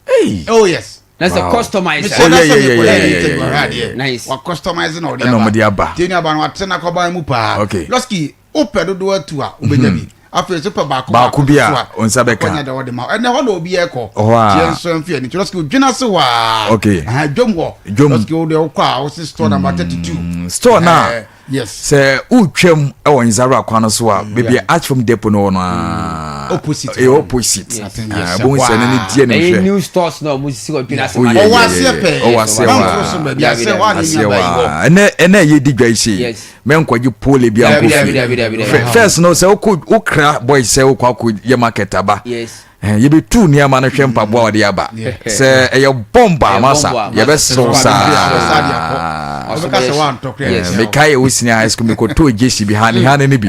Hey. Oh yes. Na sɛ Wow. customize. Mesɛ Oh, na yeah, sɛ yeah, yeah, mekɔyɛ yeah, ne yeah, interview yeah, ɔhwɛ yeah, adeɛ. Nice. Wa customize na ɔde Ɛna ɔmo de aba. Tie nuaba no watena kɔban mu paa. Okay. Lɔski wopɛ dodoɔ atu a wobɛnya bi. Afei nso pɛ baako Baako bi a nso a, wo nsa bɛka. akɔnya deɛ wɔde ma wo. Ɛnɛ hɔ na obi ɛkɔ. Hɔ a. Tie nso mfe ani. Lɔski odwena se hɔ a. Okay. Aha dwom hɔ. Dwom. Lɔski wo deɛ wokɔ a wose store number 32. Store no a Eh, yes. sɛ wotwam wɔ Nzarora kwan no so a baabi a Archfam Depot no wɔ no a Opposite. ɛyɛ opposite. Yes. Ah, bohu sɛ ɛno ne deɛ no Ɛyɛ hwɛ. new stores na ɔmo sisi wɔ dwena ase. Oh, yeah, Ɔwɔ yeah, aseɛ yeah. pɛɛ. Ɔwɔ aseɛ Ɔwɔ hɔ aseɛ so baabi Dabi, aseɛ hɔ a ne aseɛ nuaba yi hɔ wɔ. a ɛnɛ ɛnɛ yɛ di dwa yi sei Yes. mɛnkɔgye pole bi Dabi, ankɔ dabi, fie dabi, dabi, dabi. First no sɛ wokɔ wokra boys sɛ wokɔ akɔ yɛ market aba Yes. Eh, yɛbɛtu nneɛma no hwɛ mpaboa a wɔde aba sɛ ɛyɛ bɔmba Ɛyɛ masa bɔmba a, yɛbɛserew masa. saa Ɔbɛka sɛ woantɔ koraa Yes. ntia wo. mekae ɛwɔ senior high school mekɔtɔɔ gyesi bi hane hane no bi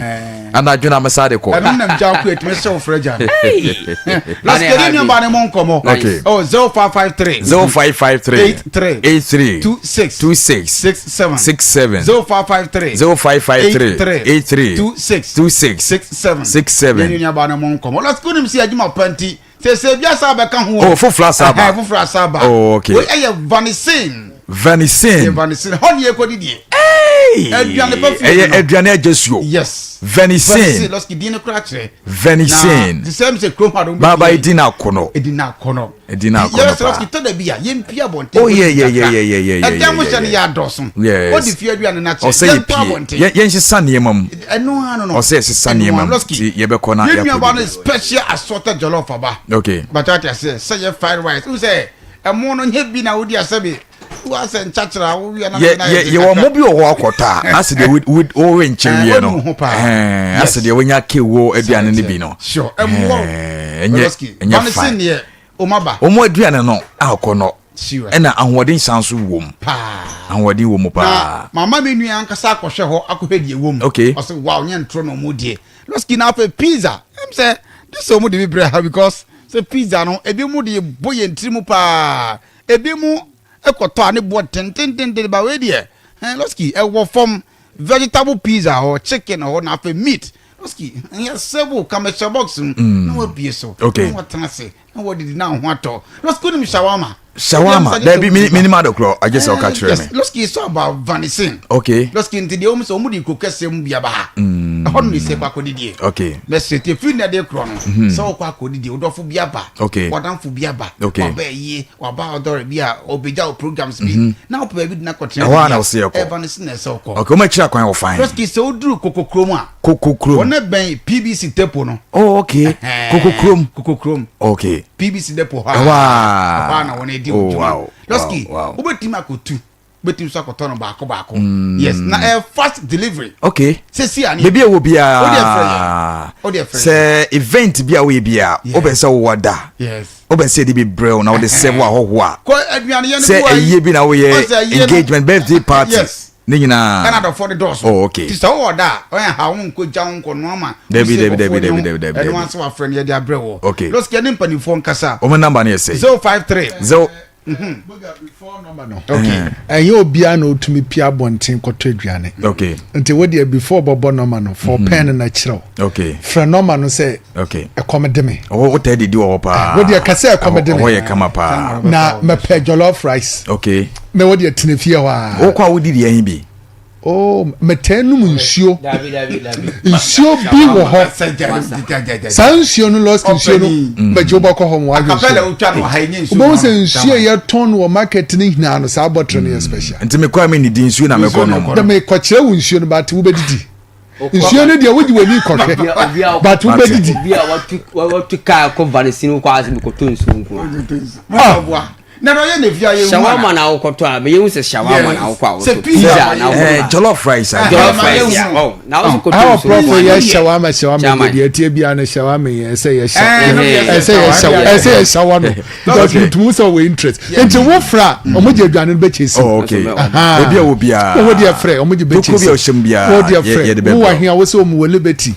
anadwo na mesa de kɔ ɛno nam gya ko ɛtumi hyɛ wo frɛ gya no Last last kɛde nuaba ne mo nkɔmmɔ Okay. oh 0553 0553 83 83 26 26 67 67 0553 0553 83 26 26 67 67. yɛne nuaba ne mo nkɔmmɔ last konim sɛ adwuma pa nti sɛ sɛ bi asa bɛka ho Oh, foforɔ asa aba. Ɛhɛn, foforɔ asa aba Oh, okay. wei ɛyɛ vanisine Vanisine yɛ vanisine hɔ ne yɛkɔdi deɛ Aduane pa fie ɛyɛ no. aduane agye suo yes Vanisine lɔski din no kora kyerɛ Vanisine na te sɛ sɛ kurom ha do baaba edi na akono ɛdi na akɔnɔ Ɛdi na akɔnɔ yɛbɛsɛ paa. lɔski tɔ da bi a yɛmpie abɔnten Oh, yeah, yeah, yeah, yeah, yeah, yeah, yeah, ɛdan mo yeah, hyɛ no yeah. yɛ adɔso Yes. wode fie aduane no akyɛ ɔsɛ yɛ yɛntɔ pie abɔnten Yɛn- yɛnhyesa nneɛma mu ɛno ano no Ɔsɛ yɛsesa Ɛno nneɛma ano, mu. Lɔski, Nti yɛbɛkɔ na yɛn yɛakɔdi. nuaba no special assorted jollof aba Okay. bàtà ati ase sɛ yɛ fried rice n sɛ ɛmo no nye bi na wodi asɛ bi wasɛ nkyakyera wowia na yɛ na yɛ yɛwɔ mo bi wɔ hɔ akɔtɔ a ase deɛ wowe nkyɛn wie no Eh, ho paa. Ɛhɛn, Yes. ase deɛ wonya kewo aduane no bi no sure ɛmo Ɛhɛn, ɛnyɛ ɛnyɛ fine deɛ ɔmo aba wɔn aduane no akɔnɔ Serious. ɛna ahoɔden san so wɔ mu paa ahoɔden wɔ mu na paa mama mi nua ankasa akɔhwɛ hɔ akɔhwɛ deɛ ɛwɔ mu Okay. ɔsɛ wow nyɛ ntoro na ɔmo deɛ lɔski na afɛ pizza ɛm sɛ de sɛ ɔmo de bi brɛ ha because sɛ pizza no ebi mu de bɔ yɛn tiri mu paa ebi mu ɛkɔtɔ a ne boɔ tentententen ba wei deɛ ɛn lɔski ɛwɔ fam vegetable pizza hɔ chicken hɔ na afɛ meat lɔski ɛyɛ sɛbo kamahyɛ box mu na wabie so Okay. na watena ase na wadidi na ho atɔ lɔski onim shawarma shawarma dabi minim adokorɔ agye sɛ ɔka kyerɛ yes me lɔski is all about vanishing okay lɔski nti deɛ wɔn sɛ wɔn de kuro kɛseɛ mu bi aba ha ɛhɔ no na esi kɔ akɔdidie okay mɛsɛ tie firi na de korɔ no sɛ wɔkɔ akɔdidie wodɔfo bi aba Okay. wɔdanfo bi aba Okay. waba ayie waba ɔdɔre bi a ɔbɛgya wo programs bi na wopɛ baabi de na kɔtena Ɛhɔ a na wɔsɛ yɛkɔ. ɛba no si na ɛsɛ wokɔ okay wɔn akyiri akwan wɔ fan lɔski sɛ woduru kokokurom a koko kurom wɔne bɛn pbc depo no oh okay koko kurom koko kurom okay pbc depo hɔ a Ɛhɔ a. ɛhɔ a na wɔn adi Oh, wɔn dwuma wow. lɔski Wow, wow. wobɛtumi akɔtu wobɛtumi nso akɔtɔ no baako baako yes na ɛyɛ fast delivery okay sɛsi ani beebi a wɔ Wode ɛfrɛ biara yɛn. Wode ɛfrɛ sɛ event bi a woyɛ biara Yeah. wobɛn sɛ wowɔ da yes wobɛn sɛ yɛde bi brɛ wo na wode sɛ wo ahɔhoɔ a kɔ aduane yɛn no sɛ bu ayi. ɛyie bi na woyɛ Ɔsɛ ayie no- engagement birthday party yes ne nyinaa ɛna adɔfoɔ de dɔɔso Oh, okay. ti sɛ wowɔ da a ɔyɛ ha wo nkɔ gya wo nkɔ noa ma Dabi, wo dabi, sɛ dabi, nkɔfoɔ ne dabi, ho. dabi, dabi, ɛno dabi. anso wafrɛ no yɛde abrɛ wɔ Okay. lɔski ɛne mpanimfoɔ nkasa wɔn number no yɛ sɛ 053 zero Ɛnyɛ obiara na otumi pia abɔnten kɔtɔ aduane. Nti wo deɛ before bɔbɔ nɔma no fɔ mhm. pɛn no na kyerɛw. Frɛ nɔma no sɛ ɛkɔm de me. Wo tɛ didi wɔ hɔ paa. Wo deɛ kɛsɛ ɛkɔm de me. Ɔhɔ yɛ kama paa. Na mɛpɛ jollof rice. Mɛ wo deɛ tena fie hɔ a. Wokɔ a wodi deɛ ɛhin bi. Oh, metaa num nsuo. Nsuo bi wɔ hɔ. Saa nsuo no lɔski nsuo no bɛgye wobɛkɔ hɔ ma wahwɛ nsuo. Wobɛhu sɛ nsuo a yɛtɔn no wɔ market no nyinaa no saa bɔtoro no yɛ special. Nti mekɔ a mennidi nsuo na mekɔ nom. Na mekɔkyerɛ wo nsuo no but wobɛdidi. Nsuo no deɛ wogye w'ani kɔhwɛ but wobɛdidi. Obi a watu kaa kɔ vanisini kɔ ase mekɔtɔ nsuo nko. Na na ɔyɛ ne fia yɛ shawarma na wokɔtɔ a meyɛ hu sɛ shawarma na wokɔ a wotɔ pizza na wokɔ eh, jollof rice a jollof rice ya oh na wo kɔtɔ nsuo prɔfo yɛ shawarma shawarma deɛ ɛteɛ bia no shawarma yɛ ɛsɛ yɛ ɛsɛ yɛ shawarma ɛsɛ yɛ shawarma no because mutumu sɛ ɔwɔ interest nti wo fra ɔmo gye aduane no bɛkyɛ si oh, okay ebi a wo biara wo deɛ frɛ ɔmo gye bɛkyɛ si wo deɛ frɛ wo wɔ ahia wo sɛ ɔmo wɔ liberty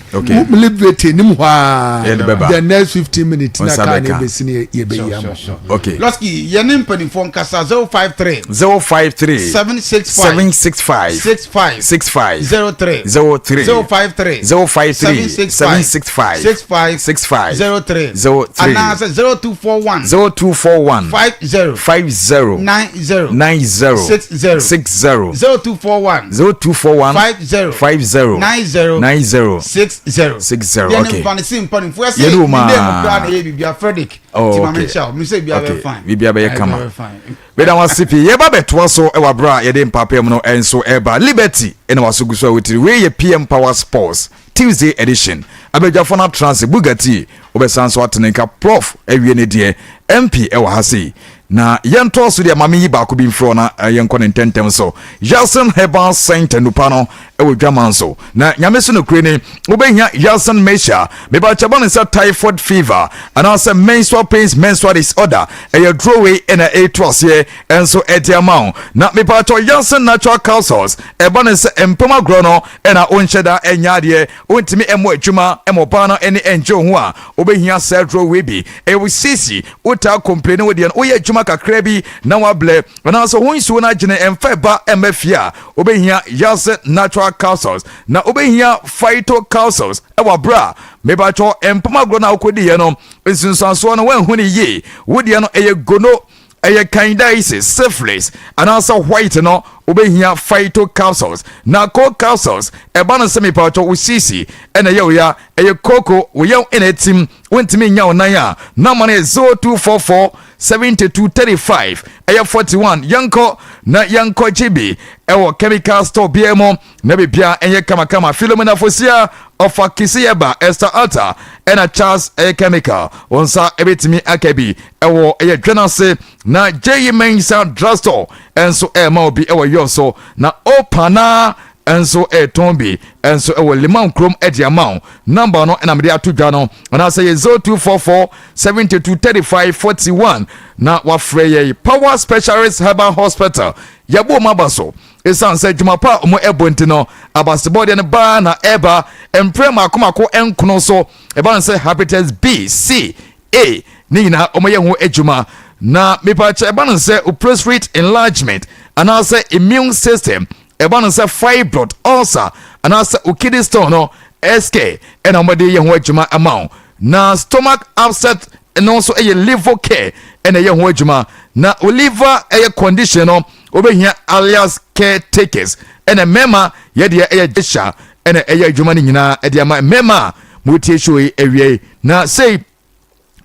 liberty nim hɔ a the next 15 minutes na kaa na ebesi ne yɛ bɛyi ama. Okay. Lɔski, yɛne mpanimfoɔ nkasa 053. 053. 765. 765. 65. 65. 03. 03. 053. 053. 765. 765. 65. 65. 03. 03. Anaasɛ 0241. 0241. 50. 50. 90. 90. 60. 60. 0241. 0241. 50. 50. 90. 90. 60. 60. Yɛne Okay. mpanimfoɔ mpanimfoɔ ɛsɛ Yɛne wo maa. ne mu kura na yɛ biribi Frederick. Oh, Ti ma okay. me nkyɛw, me sɛ biribiara bɛyɛ fine. Biribiara bɛyɛ kama. Biribiara bɛyɛ fine. Meda wo ase pii. Yɛba bɛtoa so wɔ aberɛ a yɛde mpaapaa mu no nso ɛreba. Liberty na waso gu so a wotiri. Wei yɛ PM Power Sports Tuesday edition. Abadwafo no atra ase. Bugatti wobɛsan nso ate ne nka. Prof awie ne deɛ. MP wɔ ha sei. Na yɛntoa so deɛ ma menyi baako bi mfiri hɔ na yɛnkɔ ne ntɛntɛm so. Yasin Herbal Center nupa no wɔ dwaman so. Na Nyame so nokorɛ ni, wobɛhia Yasin Mehyia. Mebakyɛ bɔ no sɛ typhoid fever anaasɛ menstrual pains, menstrual disorder. Ɛyɛ duro wei na ɛretu aseɛ nso ɛde ama wo. Na mebakyɛ Yasin Natural Capsules, ɛba no sɛ mpam agorɔ no na wonhyɛ da nyɛ adeɛ, wontumi mmɔ adwuma ma ɔbaa no ani ngye wo ho a, wobɛhia saa duro wei bi. Ɛyɛ wo sisi, wotaa complaini wo deɛ no, woyɛ adwuma kakra bi na wablɛ, anaasɛ wo nsuo no agyene ɛmfa ɛba mma fie a, wobɛhia Yase Natural Capsules na wobɛhia Phyto Capsules ɛwɔ aberɛ a mebatwɔ mpam agorɔ no a wokɔdiiɛ no nsunsuansoɔ no woanhu no yie. Wo deɛ no ɛyɛ gono, ɛyɛ candidiasis, syphilis anaasɛ white no, wobɛhia Phyto Capsules na Co Capsules. Ɛba no sɛ mepatwɔ wo sisi ɛna ɛyɛ wo ya, ɛyɛ koko, wo yam ɛna ɛtim, wontumi nnya wo nan a, nɔma no yɛ 0244 72 35 ɛyɛ 41. Yɛnkɔ na yɛnkɔ gye bi ɛwɔ chemical store biara mu na biribiara ɛnyɛ kamakama. Philomena Fosia ɔfa Kisiyɛba, Esther Alta ɛna Charles ɛyɛ chemical, wɔn nsa ɛbɛtumi aka bi ɛwɔ ɛyɛ dwa no ase. Na J.E. Mensah drugstore ɛnso ɛɛma obi ɛwɔ yɔn so, na Opana nso ɛretɔn bi nso ɛwɔ Liman kurom ɛde ama wo. Namba no ɛna mede ato dwa no, anaasɛ yɛ 0244 72 35 41 na wafrɛ yɛn. Power Specialist Herbal Hospital, yɛbɔ wɔn aba so ɛsiane sɛ adwuma pa a wɔn ɛbɔ nti no, abasebɔdeɛ no baa na ɛba mprɛ mako mako nkono so. Ɛba no sɛ hepatitis B, C, A ne nyinaa wɔyɛ ho adwuma. Na mepakyɛ ɛba no sɛ prostate enlargement anaasɛ immune system, ɛba no sɛ fibroid, ulcer anaasɛ wo kidney stone no, SK ɛna wɔde yɛ ho adwuma ama wo. Na stomach upset no nso ɛyɛ liver care ɛna ɛyɛ ho adwuma. Na wo liver ɛyɛ condition no, wobɛhia alias caretakers. Ɛna mmarima yɛdeɛ ɛyɛ jesha ɛna ɛyɛ adwuma no nyinaa ɛde ama mmarima a motie show yi awie. Na sei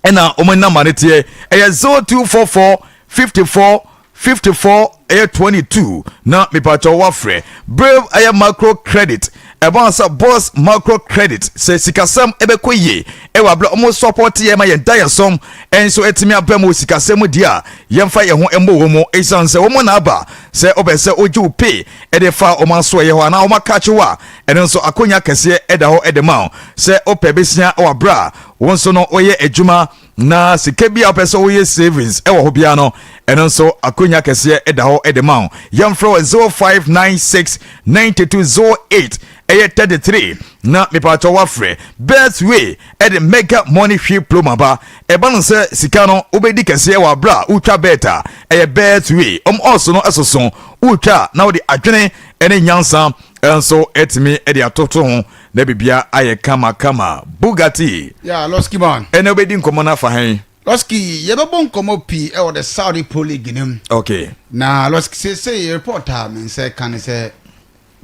ɛna wɔn namba no teɛ, ɛyɛ 0244 54 54 ɛyɛ 22 na mepatwa wafrɛ brave ɛyɛ macro credit. Ɛbɛn sɛ boss macro credit sɛ sikasɛm ɛbɛkɔ yie ɛwɔ abere wɔn support yɛ ma yɛn da yɛn som ɛnso ɛtumi abɛn mu sikasɛm mu deɛ a yɛmfa yɛn ho mmɔ wɔn mu, ɛsiane sɛ wɔn na aba sɛ ɔbɛ sɛ ogye wo pay ɛde fa wɔn aso ɛyɛ hɔ anaa wɔn akakye wɔ a, ɛno nso akonya kɛseɛ ɛda hɔ ɛde ma wo sɛ wopɛ bɛsia wɔ abere a wo nso no woyɛ adwuma na sika bi a wopɛ sɛ woyɛ savings ɛwɔ hɔ biara no, ɛno nso akonya kɛseɛ ɛda hɔ ɛde ma wo. Yɛmfrɛ wɔ 0596 92 08 ɛyɛ 33. Na mepatwɔ wafrɛ Betway ɛde mega money hwi ploma ba. Ɛba no sɛ sika no wobɛdi kɛseɛ wɔ aberɛ a wotwa bet a, ɛyɛ Betway. Wɔn odds no soso, wotwa a na wode adwene ne nyansa nso atumi de atoto ho na biribiara ayɛ kama kama. Bugatti. Yeah, Losky man. Ɛnɛ wobɛdi nkɔmmɔ no afa hɛn? Losky, yɛbɛbɔ nkɔmmɔ pii ɛwɔ the Saudi Pro League no mu. Okay. Na Losky, seesei report a me nsa ka ne sɛ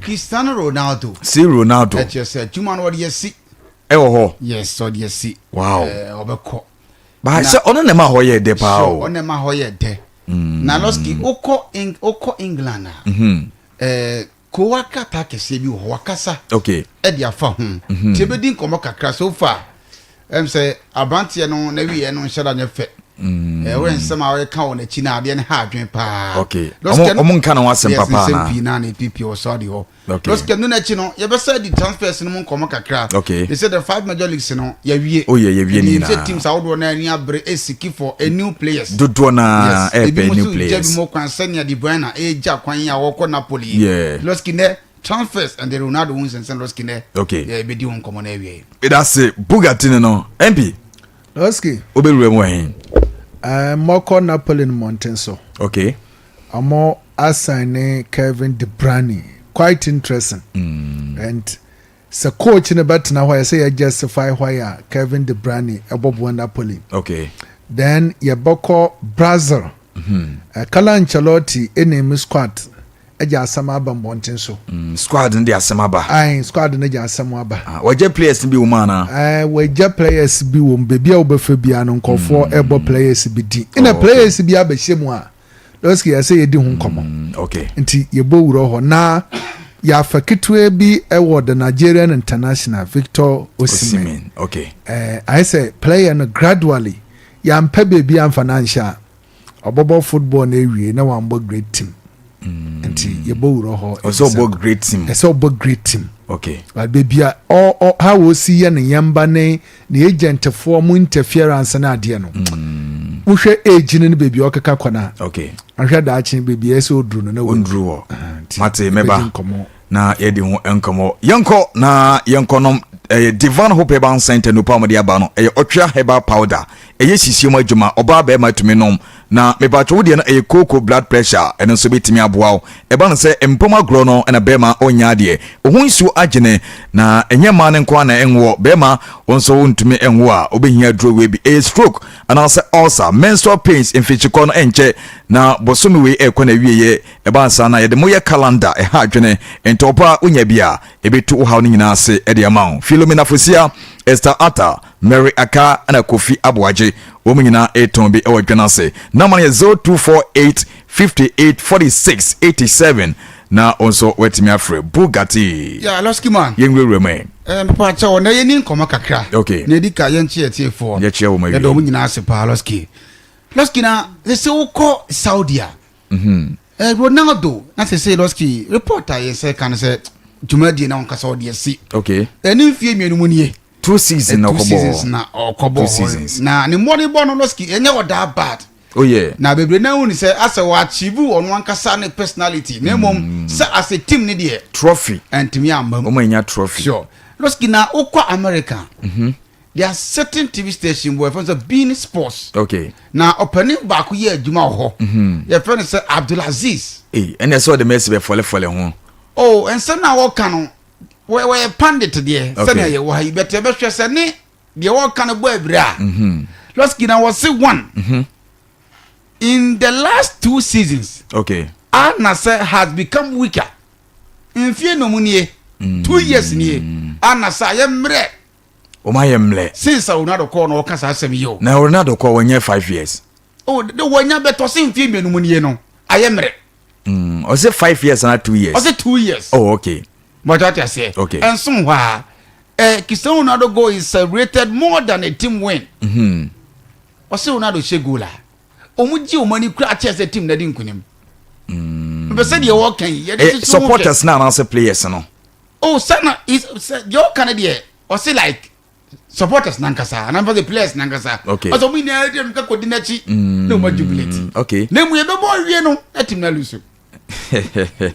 Cristiano Ronaldo. Si Ronaldo. Ɛkyerɛ sɛ adwuma no ɔde asi. Ɛwɔ hɔ. Yes, ɔde asi. Wow. Ɛɛ ɔbɛkɔ. Baa sɛ ɔno na ɛma hɔ yɛ dɛ paa o. Sure, ɔno na ɛma hɔ yɛ dɛ. Na Losky, wokɔ wokɔ England a. Mm-hmm. Ɛɛ kowa krataa kɛseɛ bi wɔ hɔ wakasa. Okay. Ɛde afa ho. Mm-hmm. Nti ebedi nkɔmɔ kakra so far. Ɛm sɛ aberanteɛ no n'awieɛ no nhyɛ da nyɛ fɛ. Mm. Ɛwɔ nsɛm a ɔreka wɔ n'akyi na adeɛ no ha adwene paa. Okay. Ɔmo nka ne ho asɛm papa na. Nsɛm pii na na epipie wɔ Saudi hɔ. Okay. Lɔsikɛ no n'akyi no yɛbɛsɛ di transfers no mu nkɔmɔ kakra. Okay. They say the five major leagues no yɛwie. Oh yeah yɛwie ne nyinaa. Sɛ teams ahodoɔ na ani abere esiki for a new players. Dodoɔ na ɛpɛ new players. Ebi mo nso gya bi mo kwan sɛnea De Bruyne egya kwan a wɔkɔ Napoli. Yeah. Lɔsikɛ nɛ transfers and the Ronaldo ho nsɛnsɛn lɔsikɛ nɛ. Okay. Yɛbɛdi ho nkɔmɔ na awie. Medase Bugatti no no MP. Lɔski. Wobɛwura mu wɔ he? Uh, mɔkɔ Napoli no mmɔnten so. Okay. Ɔmo asan ne Kevin De Bruyne. Quite interesting. Mm. And sɛ coach no bɛtena hɔ a yɛsɛ yɛ justify why a Kevin De Bruyne ɛbɔboa Napoli. Okay. Then yɛbɛkɔ Brazil. Mm -hmm. uh, Carlo Ancelotti ɛna squad gye asɛm aba mbɔnten so. Mm, squad no de asɛm aba. Ayi, squad no gye asɛm aba. Ah, wɔgye players bi wɔ mu anaa? Ɛɛ, wɔgye players bi wɔ mu. Beebi a wɔbɛfa biara no, nkurɔfoɔ mm. ɛbɔ players bi di. Ɛna oh, players bi abɛhyɛ mu a, lɔski yɛ sɛ yɛdi ho nkɔmɔ. Mm, okay. Nti yɛbɔ wura hɔ na yɛafa ketewa bi ɛwɔ the Nigerian international Victor Osimhen. Osimhen, okay. Ɛɛ, ayɛ sɛ player no gradually yɛampɛ beebi amfa no anhyɛ a. Ɔbɔbɔ football no awie na wambɔ great team. Mm. Nti yɛbɔ wura hɔ. Ɔsɛ ɔbɔ great team. Ɛsɛ ɔbɔ great team. Okay. But baabi a ɔ ɔ ha wɔsi yɛ ne yɛmba ne ne agentfoɔ mo interference ne adeɛ no. Mm. Wohwɛ age no ne baabi a ɔkeka kɔ no a. Okay. Ahwɛ daakye baabi a ɛsɛ ɔduru no na wɔnduru hɔ. Mate mɛba. na yɛdi ho nkɔmmɔ. Yɛnkɔ na yɛnkɔnom ɛyɛ Divine Hope Herbal Center nupa a wɔde aba no ɛyɛ ɔtwea herbal powder ɛyɛ sisie mu adwuma ɔbaa bɛrima tumi nom na mepatwa wo deɛ no ɛyɛ kooko blood pressure ɛno nso bɛtumi aboa wo ɛba no sɛ mpom agorɔ no ɛna bɛrima ɔnya adeɛ ɔho nsuo agyene na ɛnyɛ mmaa no nko na ɛnwoɔ bɛrima wo nso wontumi ɛnwo a wobɛhia aduro wei bi ɛyɛ stroke anaasɛ ulcer menstrual pains mfikyikɔ no ɛnkyɛ na bosome wei ɛkɔ na awieɛ Ɛba saa no a, yɛde mo yɛ calendar, ɛha adwene. Enti ɔpɛ a wonya bi a, ebetu wo haw no nyinaa ase de ama wo. Philomena Fosia, Esther Arthur, Mary Aka ɛna Kofi Aboagye, wɔn nyinaa retɔn bi wɔ dwa no ase. Nɔma no yɛ 0248 58 46 87 na wo nso woatumi afrɛ Bugatti. Yeah, Losky man. Yɛnwurawura mu ɛ. Eh, mepa kyɛw, na yɛni nkɔmmɔ kakra. Okay. Na ɛdi ka yɛnkye atiefoɔ. Yɛkyerɛ wɔn awie. Yɛda wɔn nyinaa ase paa, Losky. Losky na sɛ wokɔ Saudi a, Mm-hmm. Eh, Ronaldo na sɛ sɛ Losky report a yɛsɛ ka no sɛ dwumadie na ɔnkasa ɔde asi. Okay. Ɛne mfie mmienu mu nie. Two seasons na eh, ɔkɔbɔ. Two seasons na ɔkɔbɔ. Two seasons. Na ne mmɔden bɔ no Losky ɛnyɛ ɔdaa bad. Oh yeah. Na bebree na ehun sɛ asɛ wɔ achieve ɔno ankasa ne personality na mmom mm. sɛ as a team ne deɛ. Trophy. Ɛntumi amma mu. Wɔn anya trophy. Sure. Losky na wokɔ America. Mm -hmm. There are certain TV station wɔ yɛfrɛ no sɛ Bean Sports. Okay. Na ɔpanin baako yɛ adwuma wɔ hɔ. Mm-hmm. Yɛfrɛ no sɛ Abdulaziz. Ee, ɛnna ɛsɛ ɔde Messi bɛ fɔlefɔle ho. Oh, nsɛm na wɔka no wɔyɛ pandit deɛ sɛnea yɛwɔ ha yi bɛtɛ bɛhwɛ sɛ ne deɛ wɔka no bɔ abira a. Mm-hmm. Lɔski na wɔse one. Mm-hmm. In the last two seasons. Okay. Al Nassr has become weaker. Mfie nom nie. Mm. 2 years nie. Al Nassr ayɛ mmerɛ. Wɔn ayɛ mlɛ. Since a Ronaldo kɔɔ na ɔka saa asɛm yi o. Na Ronaldo kɔɔ wɔnyɛ 5 years. Oh, de wɔnya bɛtɔ se mfie mmienu mu nie no ayɛ mmerɛ. Ɔsɛ 5 years na 2 years. Ɔsɛ 2 years. Oh, okay. Bɔtɔ ate aseɛ. Okay. Ɛnsom hɔ a eh, Cristiano Ronaldo goal is celebrated more than a team win. Mm-hmm. Ɔsɛ Ronaldo hyɛ goal a wɔn gye wɔn ani kura akyɛ sɛ team na di nkunim. Mpɛ sɛ deɛ wɔka yi yɛde Eh, susu ho hwɛ. supporters na anaasɛ players no. Oh, sɛ na sɛ deɛ ɔka no deɛ ɔse like supporters nankasa anaa mfa sɛ players nankasa. Okay. Ɔsɛ ɔmo nyinaa de mka kɔdi n'akyi na ɔmo jubilate. Okay. Na emu yɛbɛbɔ awie no na team na lose.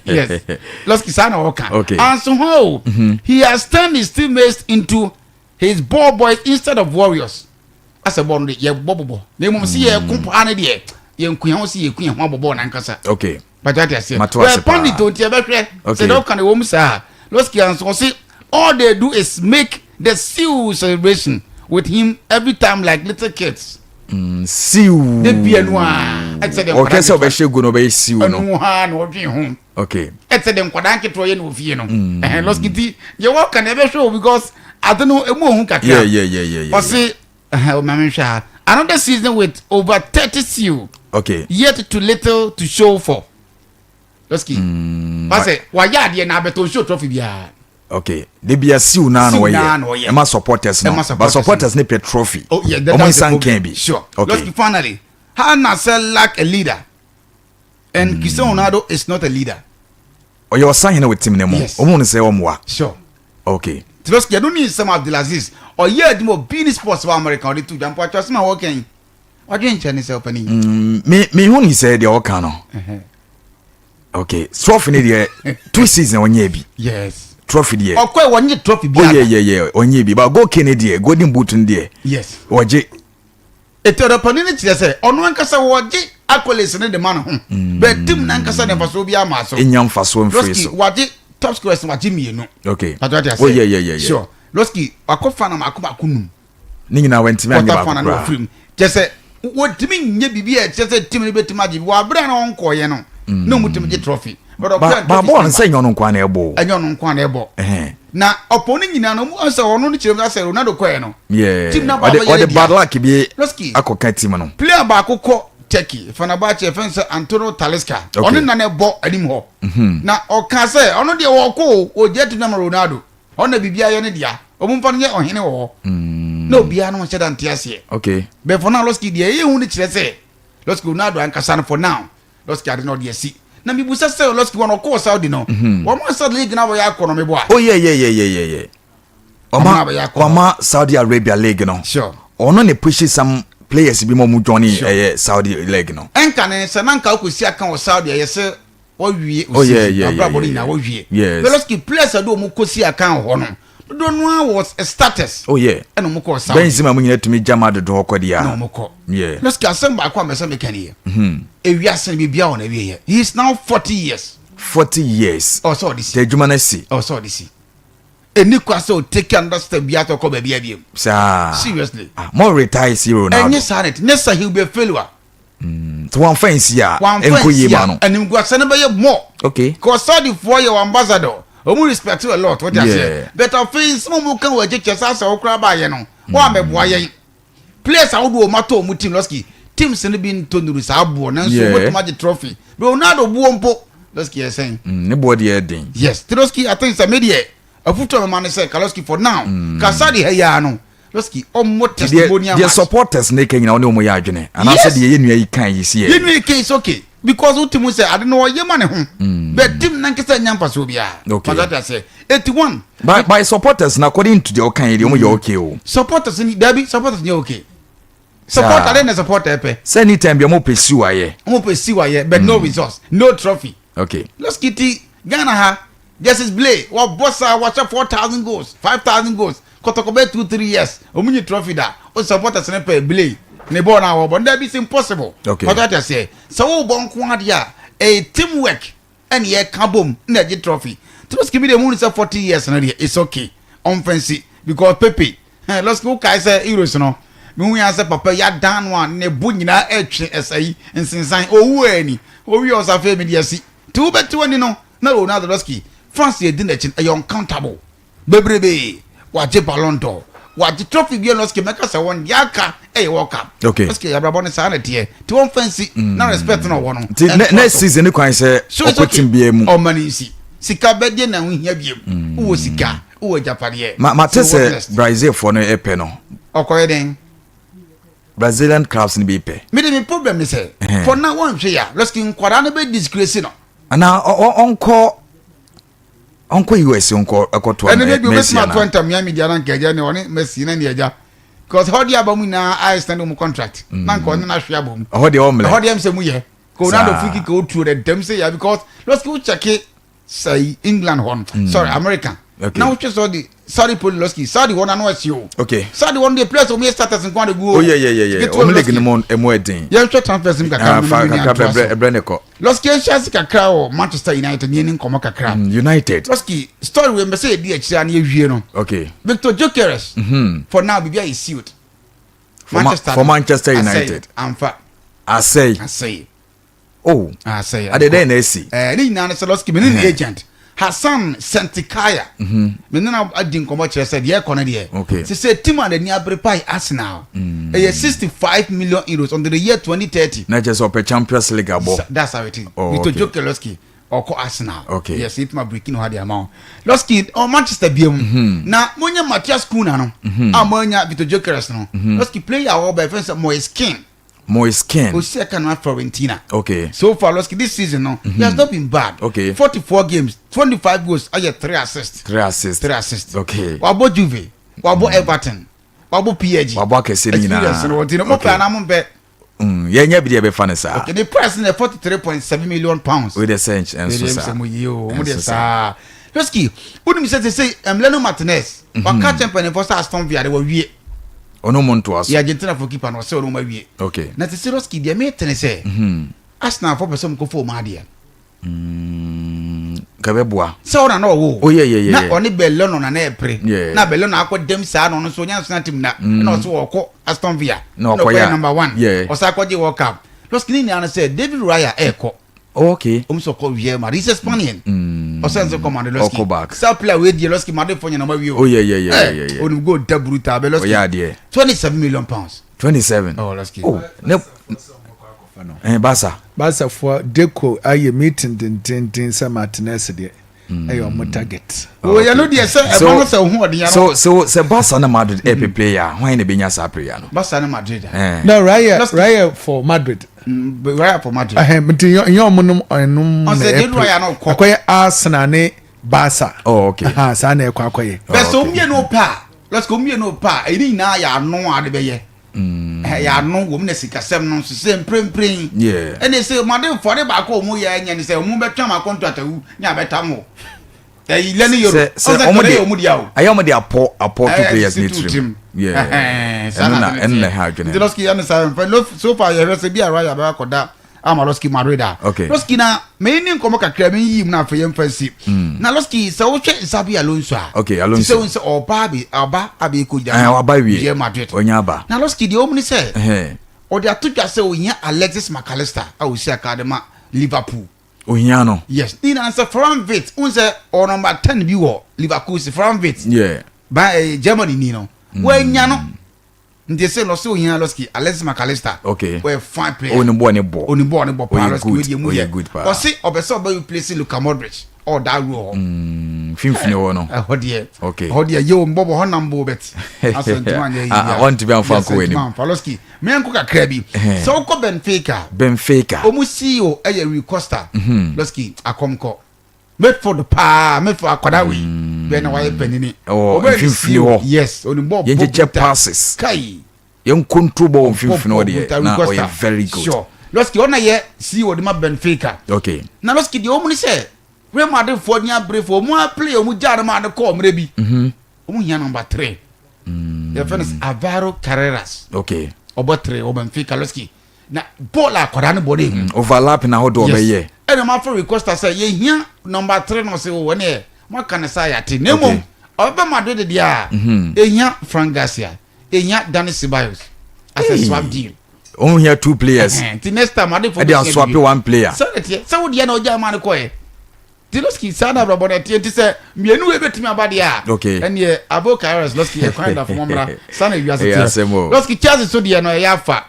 Yes. Losky saa na ɔka. Okay. Anso hɔ o. He has turned his teammates into his ball boys instead of warriors. Asɛ bɔɔl no de yɛ bɔ bɔbɔ. Na mmom sɛ yɛ ko paa no deɛ yɛn kuya ho sɛ yɛ kuya ho abɔ bɔɔl nankasa. Okay. But ate aseɛ. Mato ase Wɔyɛ pundit paa. o nti yɛbɛhwɛ. Okay. Sɛ deɛ ɔka no ɛwɔ mu saa. Losky anso ɔse all they do is make the seal celebration with him every time like little kids. Mm, siw. De bia no a. Ɛte sɛ deɛ Ɔkɛ sɛ ɔbɛhyɛ gu no ɔbɛyɛ siw no. Ɛno ha na ɔdwen ho. Okay. Ɛte sɛ deɛ nkwadaa nketewa yɛ no wɔ fie no. Mm. Ɛhɛn Losky ti deɛ wɔka no ɛbɛhwɛ o because ade no emu ohun kakra. Yeah yeah yeah yeah. yeah. Ɔse ɛhɛn ɔma mi hwɛ ha another season with over 30 siw. Okay. Yet too little to show for. Losky. Mm. Ɔse wayɛ adeɛ na abɛtɔ nsuo trophy biara. Okay de bia siw naa na ɔyɛ ɛma supporters no but supporters ne pɛ trophy oh, yeah, ɔmo nsa nkɛn bi sure okay Losky finally how Nasser lack a leader and mm. Cristiano Ronaldo is not a leader ɔyɛ ɔsahene wɔ team ne mu ɔmo no sɛ ɔmoa sure okay Losky ɛno ne nsɛm Abdulaziz ɔyɛ adwuma wɔ Bean Sports wɔ America ɔde to dwa mpo atwa sɛm a wɔkɛn wadwen nkyɛn ne sɛ ɔpanin mm, me me hu ni sɛ deɛ ɔka no okay trophy ne deɛ two season ɔnyɛ bi yes trophy deɛ ɔkɔ yɛ wɔnye trophy bi oh yeah yeah yeah ɔnyɛ bi but goal king ne deɛ golden boot ne deɛ yes wɔgye ètò ọ̀dọ̀pọ̀ni ne kyerɛ sɛ ɔno ankasa wɔgye accolades ne de ma ne ho mm. bɛɛ team n'ankasa de nfasoɔ bi ama so enya nfasoɔ nfiri so wagye top scorers wagye mmienu okay pàtó ati ase oh yeah yeah yeah sure Losky wakɔ fa na mako baako num Ne nyinaa wantumi anyɛ baako koraa. Kyɛ sɛ wɔntumi nyɛ biribi a ɛkyerɛ sɛ team no bɛtumi agye bi wɔ abere a na ɔnkɔɔyɛ no mm. na ɔmutumi gye trophy. Ba bɔɔl no sɛ ɛnyɛ ɔno nko na ɛbɔ. Ɛnyɛ ɔno nko na ɛbɔ. Na ɔpɔn no nyinaa no ɔmu sɛ ɔno no kyerɛ mu sɛ Ronaldo kɔɛ no. Team na baako yɛ ne dea. Ɔde bad luck bi akɔka team no. Player baako kɔ Turkey Fenerbahce fɛn sɛ Antonio Talisca ɔne na na ɛbɔ anim hɔ. Mhm. Na ɔka sɛ ɔno deɛ wɔkɔ o ɔgye team na ma Ronaldo. Ɔno na biribiara yɛ ne dea. Wɔn mfa no nyɛ ɔhene wɔ hɔ. Mm. Na obiara no nhyɛ da nte aseɛ. Okay. But for now, Losky deɛ ɛyɛ hu no kyerɛ sɛ Losky Ronaldo ankasa no for now Losky ade na ɔde asi. Na mibusa sɛ Losky wɔn ɔkɔɔ Saudi no. Mhm. Wɔn a Saudi league na wɔyɛ akɔ no meboa. Oh yeah yeah yeah yeah yeah yeah. Ɔma ɔma Saudi Arabia league no. Sure. Ɔno na push some players bi ma ɔmo join ɛyɛ Saudi league no. Ɛnka ne sɛ nanka okɔsi aka wɔ Saudi ɛyɛ sɛ wɔwie oh, yeah, yeah, abrabɔ no nyinaa wɔwie Velocity players a de wɔn kɔsi akan hɔ no dodoɔ no ara wɔ status oh, yeah. ɛna wɔn kɔ Saudi Benzema mu nyinaa tumi gya ma dodo hɔ kɔ deɛ na wɔn kɔ yeah. Velocity asɛm baako a mɛsɛ meka ne yɛ mhm. ewiase no biribiara wɔ n'awie yɛ he is now 40 years 40 years ɔsɛ ɔde si adwuma no si ɔsɛ ɔde si ɛni kwa sɛ ɔtake another step bi atɔ kɔ baabi abiem saa seriously ah, mo retire si Ronaldo ɛnyɛ saa ne nyɛ sa he will be a failure Mm, nti wɔnfa nsi a ɛnkɔ yie ma no. Animguasɛ no bɛyɛ more. Okay. Cause Saudifoɔ yɛ wɔ ambassador. Wɔn respect you a lot. Wɔte aseɛ. But afei nsɛm a wɔn ka wɔ akyi kyɛ sɛ asɛ wɔkora baayɛ no. Wɔn a mɛboa yɛn. Players ahodoɔ wɔn atɔ wɔn team lɔski. Teams no bi ntɔ nuru saa boɔ nanso wɔn tuma gye trophy. But Ronaldo boɔ mpo lɔski yɛ sɛn. Mm, ne boɔ deɛ ɛden. Yes, Lɔski I think sɛ me deɛ afutuo a mɛma ne sɛ Kalɔski for now. Mm. Kasa de ha yi ara no. Lɔski ɔmmɔ testimonial match. Deɛ supporters ne ka nyina ɔne ɔmo yɛ adwene anaasɛ deɛ yɛ nua yi kan yi si yɛ. Yɛ nua yi kan is okay because wote mu sɛ ade no ɔyɛ ma ne ho. Mm. But team nankasa nya mfasoɔ biara. Okay. Pàtó ati ase 81. By supporters na according to deɛ ɔkan yi deɛ ɔmo yɛ okay o. Supporters ni dabi supporters ni yɛ okay. Supporter de na supporter pɛ. Sɛ anytime bi ɔmo pɛ siw ayɛ. Ɔmo pɛ siw ayɛ but no mm. results no trophy. Okay. Lɔski ti Ghana ha Justice Blay wabɔ saa wahyɛ 4,000 goals 5,000 goals Kɔtɔkɔ bɛyɛ 2 3 years ɔmo nyi trophy da o supporters ne pɛ Blay ne bɔɔl na wɔbɔ no dabi it's impossible. Okay. Ɔtɔ ati aseɛ sɛ wobɔ nko adeɛ a ɛyɛ team work ɛne yɛka bom na ɛgye trophy. Lɔski mi deɛ mu sɛ 40 years no deɛ it's okay ɔnfɛnsi because Pepe Hɛn Lɔski wo kae sɛ Euros no mehu ya sɛ papa yi adan no a ne bo nyinaa ɛtwe ɛsa yi nsensan owu ani owie ɔsɛ afei mede asi nti wobɛte w'ani no na Ronaldo Lɔski France yɛ di n'akyi no ɛyɛ uncountable bebrebe wagye Ballon d'Or wagye trophy bi Lɔski mɛka sɛ wɔn deɛ aka ɛyɛ World Cup okay Lɔski abrabɔ no saa na ɛteɛ nti wɔn fɛn si na respect na ɔwɔ no nti next season ne kwan sɛ ɔkɔ team biara mu ɔma ne nsi sika bɛdeɛ na ho hia biem wowɔ sika Wowɔ agyapadeɛ. Ma mate sɛ Brazilfoɔ no pɛ no. Ɔkɔyɛ dɛn? Brazilian clubs no bi pɛ. Me de me problem ne sɛ. For now wɔnhwɛ ya Lɔski nkwadaa no bɛ disgrace no. Ana ɔnkɔ ɔnkɔ US ɔnkɔ ɛkɔtoa Messi ana. Ɛne bi obetumi ato Inter Miami deɛ na nka agya ne ɔne Messi na ne agya. Because hɔ deɛ aba mu nyinaa ayɛ extend wɔn contract. Na nka ɔne no ahwe abɔ mu. Ɛhɔ deɛ ɔmlɛ. Ɛhɔ deɛ ɛm sɛ mu yɛ. Ronaldo free kick a otuo dɛ dɛm sɛ ya because lɔski wo check sɛ England hɔ no mm. sorry America okay. na wohwɛ Saudi Saudi Pro Lɔski Saudi hɔ no ano ɛsi o okay Saudi hɔ no deɛ players wɔn yɛ starters nko ara gu o oh yeah yeah yeah yeah wɔn league no mu ɛmu ɛden yɛn hwɛ transfers mu kakra ah, fa kakra brɛ brɛ ne kɔ Lɔski yɛn hyɛ ase kakra wɔ Manchester United ne yɛn ni nkɔmɔ kakra mm, United Lɔski story wei mbɛ sɛ yɛ di akyire a ne yɛ wie no okay Victor Gyökeres mm -hmm. for now bibi ayɛ sealed Manchester for Manchester United. Amfa. Asɛe. Asɛe. Oh. Asɛe. Ade dɛn na esi? Ɛɛ ne nyinaa no sɛ Lɔski me ne ne agent Hassan Sentikaya. Mhm. Me ne na adi nkɔmɔ kyerɛ sɛ deɛ ɛkɔ no deɛ. Okay. Sɛ sɛ team a n'ani abere pae Arsenal. Mm. Ɛyɛ 65 million euros until the year 2030. Na kyerɛ sɛ ɔpɛ Champions League abɔ. That's how it is. Oh, Victor okay. Joke Lɔski ɔkɔ Arsenal. Okay. Yes, it ma breaking hɔ de ama wo. Lɔski ɔ Manchester biam. Mm -hmm. Na monye Matthias Cunha no. Mm -hmm. A moanya Victor Gyökeres no. Mm -hmm. Lɔski player a ɔba ɛfɛn sɛ Moise Kean. Moise Kean. Osi ɛka no Fiorentina. Okay. So far Lɔski this season no, mm -hmm. he has not been bad. Okay. 44 games, 25 goals, ayɛ 3 assists. 3 assists. 3 assists. Okay. Wabɔ Juve, wabɔ mm. Everton, wabɔ PSG. Wabɔ akɛse no nyinaa. Experience no wɔn ti no, mo pɛ anaa mo mpɛ. Mm, yɛnyɛ bi deɛ bɛfa no saa. Okay, the price no 43.7 million pounds. Wei de sɛ nso saa. Wei de sɛ mo yie o, mo de saa. Lɔski, wonim sɛ sɛ Emiliano Martinez, mhm. waka kyɛ mpanimfoɔ sɛ Aston Villa de wɔwie. Ɔno mo ntoa so. Yɛ Argentina fo keeper no ɔsɛ ɔno mo awie. Okay. Na sɛ Lɔski deɛ metene sɛ, mhm. Arsenal fo pɛ sɛ ɔmo kɔfɔ ɔmo adeɛ. Mm, nka bɛboa. Sɛ ɔna na ɔwɔ. Oh, yeah, yeah, yeah, na ɔne Bellona na na ɛpere. Na Bellona akɔ dɛm saa na ɔno nso ɔnya nsona tim na. Mm. Na ɔso ɔkɔ Aston Villa. Na ɔkɔ ya number one. Yeah. Ɔsa akɔgye World Cup. Lɔsiki ne nyinaa no sɛ David Raya ɛɛkɔ. Oh, okay. Ɔmo sɛ ɔkɔ Real Madrid. He's a Spaniard. Mm. Ɔsɛ nso kɔ Madrid Lɔsiki. Ɔkɔ back. Saa player wei deɛ Lɔsiki Madrid fɔ nyina ɔmo awie o. Oh yeah yeah yeah yeah yeah. Onim goal da brutal bɛ Lɔsiki. Ɔyɛ adeɛ. 27 million pounds. 27. Oh Lɔsiki. Oh ne. Eh, Barca. Barca foɔ Deco ayɛ meeting dendenden sɛ Martinez deɛ ɛyɛ ɔmo target. Oh, yɛ no deɛ sɛ ɛba no sɛ ohun ɔden ya no. So so sɛ Barca na Madrid ɛpɛ mm. player hwan na ebenya saa player no. Barca na Madrid. Eh. Na Raya Raya for Madrid. Mm, Raya for Madrid. Ɛhɛn nti nyɛ ɔmo nom ɛnum na ɛpɛ. Akɔyɛ Arsenal ne Barca. Oh okay. Saa na ɛkɔ akɔyɛ. Bɛsɛ ɔmo mmienu pɛ a lɔsika ɔmo mmienu pɛ a ɛyi ne nyinaa yɛ ano a de bɛyɛ. Mm. Ɛyɛ ano wɔ mu na sikasɛm no nso sɛ mprempren. Ɛna sɛ ɔmade fɔre baako a wɔn yɛ nyɛ ne sɛ wɔn bɛtwa ma contract awu ne abɛtam hɔ. Ɛyi lɛni yoro. Sɛ sɛ wɔn de wɔn de awo. Ayɛ wɔn de apɔ apɔ two players ne tirim. Ɛno na ɛno na ɛha adwene. Nti lɔski yɛ ne saa nfɛ so far yɛhwɛ sɛ bi a raya bɛba kɔda ama Losky Madrid a. Okay. Losky na me ni nkɔmɔ kakra me yi mu na afei yɛmfa nsi. Mm. Na Losky sɛ wohwɛ Xabi Alonso a. Okay, Alonso. Sɛ wo sɛ ɔba abi ɔba abi ko gya. Eh, ɔba wie. Real Madrid. Onya aba. Na Losky deɛ ɔmu ni sɛ. Eh. Ɔde ato dwa sɛ ohia Alexis McAllister a osi aka de ma Liverpool. Ohia no. Yes. Ni na sɛ Florian Wirtz, un sɛ ɔ number 10 bi wɔ Liverpool si Florian Wirtz. Yeah. Ba eh, Germany ni no. Mm. Wanya no. Nti ese no se ohia Losky Alexis McAllister. Okay. Ɔyɛ fine player. Oni bɔ ne bɔ. Oni bɔ ne bɔ paa Losky wey die mu yɛ. Good paa. Ɔse ɔbɛ sɛ ɔbɛ replace Luka Modric. Ɔ da role hɔ. Mm, finfini hɔ no. Ɛhɔ deɛ. Okay. Ɛhɔ deɛ yewo mbɔbɔ hɔ nam bo bɛt. Asɛ ntoma anyɛ yi. Ah, ɔntumi anfa nko wɔ anim. Ntoma anfa Losky. Mɛ nko kakra bi. Sɛ wokɔ Benfica. Benfica. Ɔmo CEO ɛyɛ Rui Costa. Mhm. Losky akɔmkɔ. Medford paa Medford akwadaa wei mm. bɛn na wayɛ panyini ɛwɔ mfimfini hɔ yes onibɔ yɛn kyekyɛ passes kai yɛn control bɔ wɔ mfimfini hɔ deɛ na ɔyɛ very good sure lɔski ɔna yɛ CEO de ma Benfica okay na lɔski deɛ ɔmu ni sɛ Real Madrid foɔ ni abere foɔ ɔmu apele ɔmu gya no ma ne kɔɔ mmerɛ bi mhm. ɔmu hia number three mm. yɛfɛ no sɛ Alvaro Carreras okay ɔbɔ three wɔ Benfica lɔski na bɔɔl a akwadaa no bɔ no ehu. Mm, overlap na ahodoɔ ɔbɛyɛ. ɛna mo afɔ request sɛ yɛhia number three na ɔsɛ wɔ ne mo aka ne sa yɛate na mmom ɔbɛbɛ Madrid deɛ a mhm. ehia Fran Garcia ehia Dani Ceballos as a swap deal. Ohun hia two players. Nti next time ade fo ɛde aswap one player. Sɛ ɛteɛ sɛ wo deɛ na ɔgya ama no kɔɛ. Ti saa na abrabɔ no ɛteɛ nti sɛ mmienu wei bɛtumi aba deɛ a. Okay. Ɛneɛ Abo Carreras Losky ɛkwan da fam mmra saa na ewiase teɛ. Losky Chelsea so deɛ no ɛyɛ afa.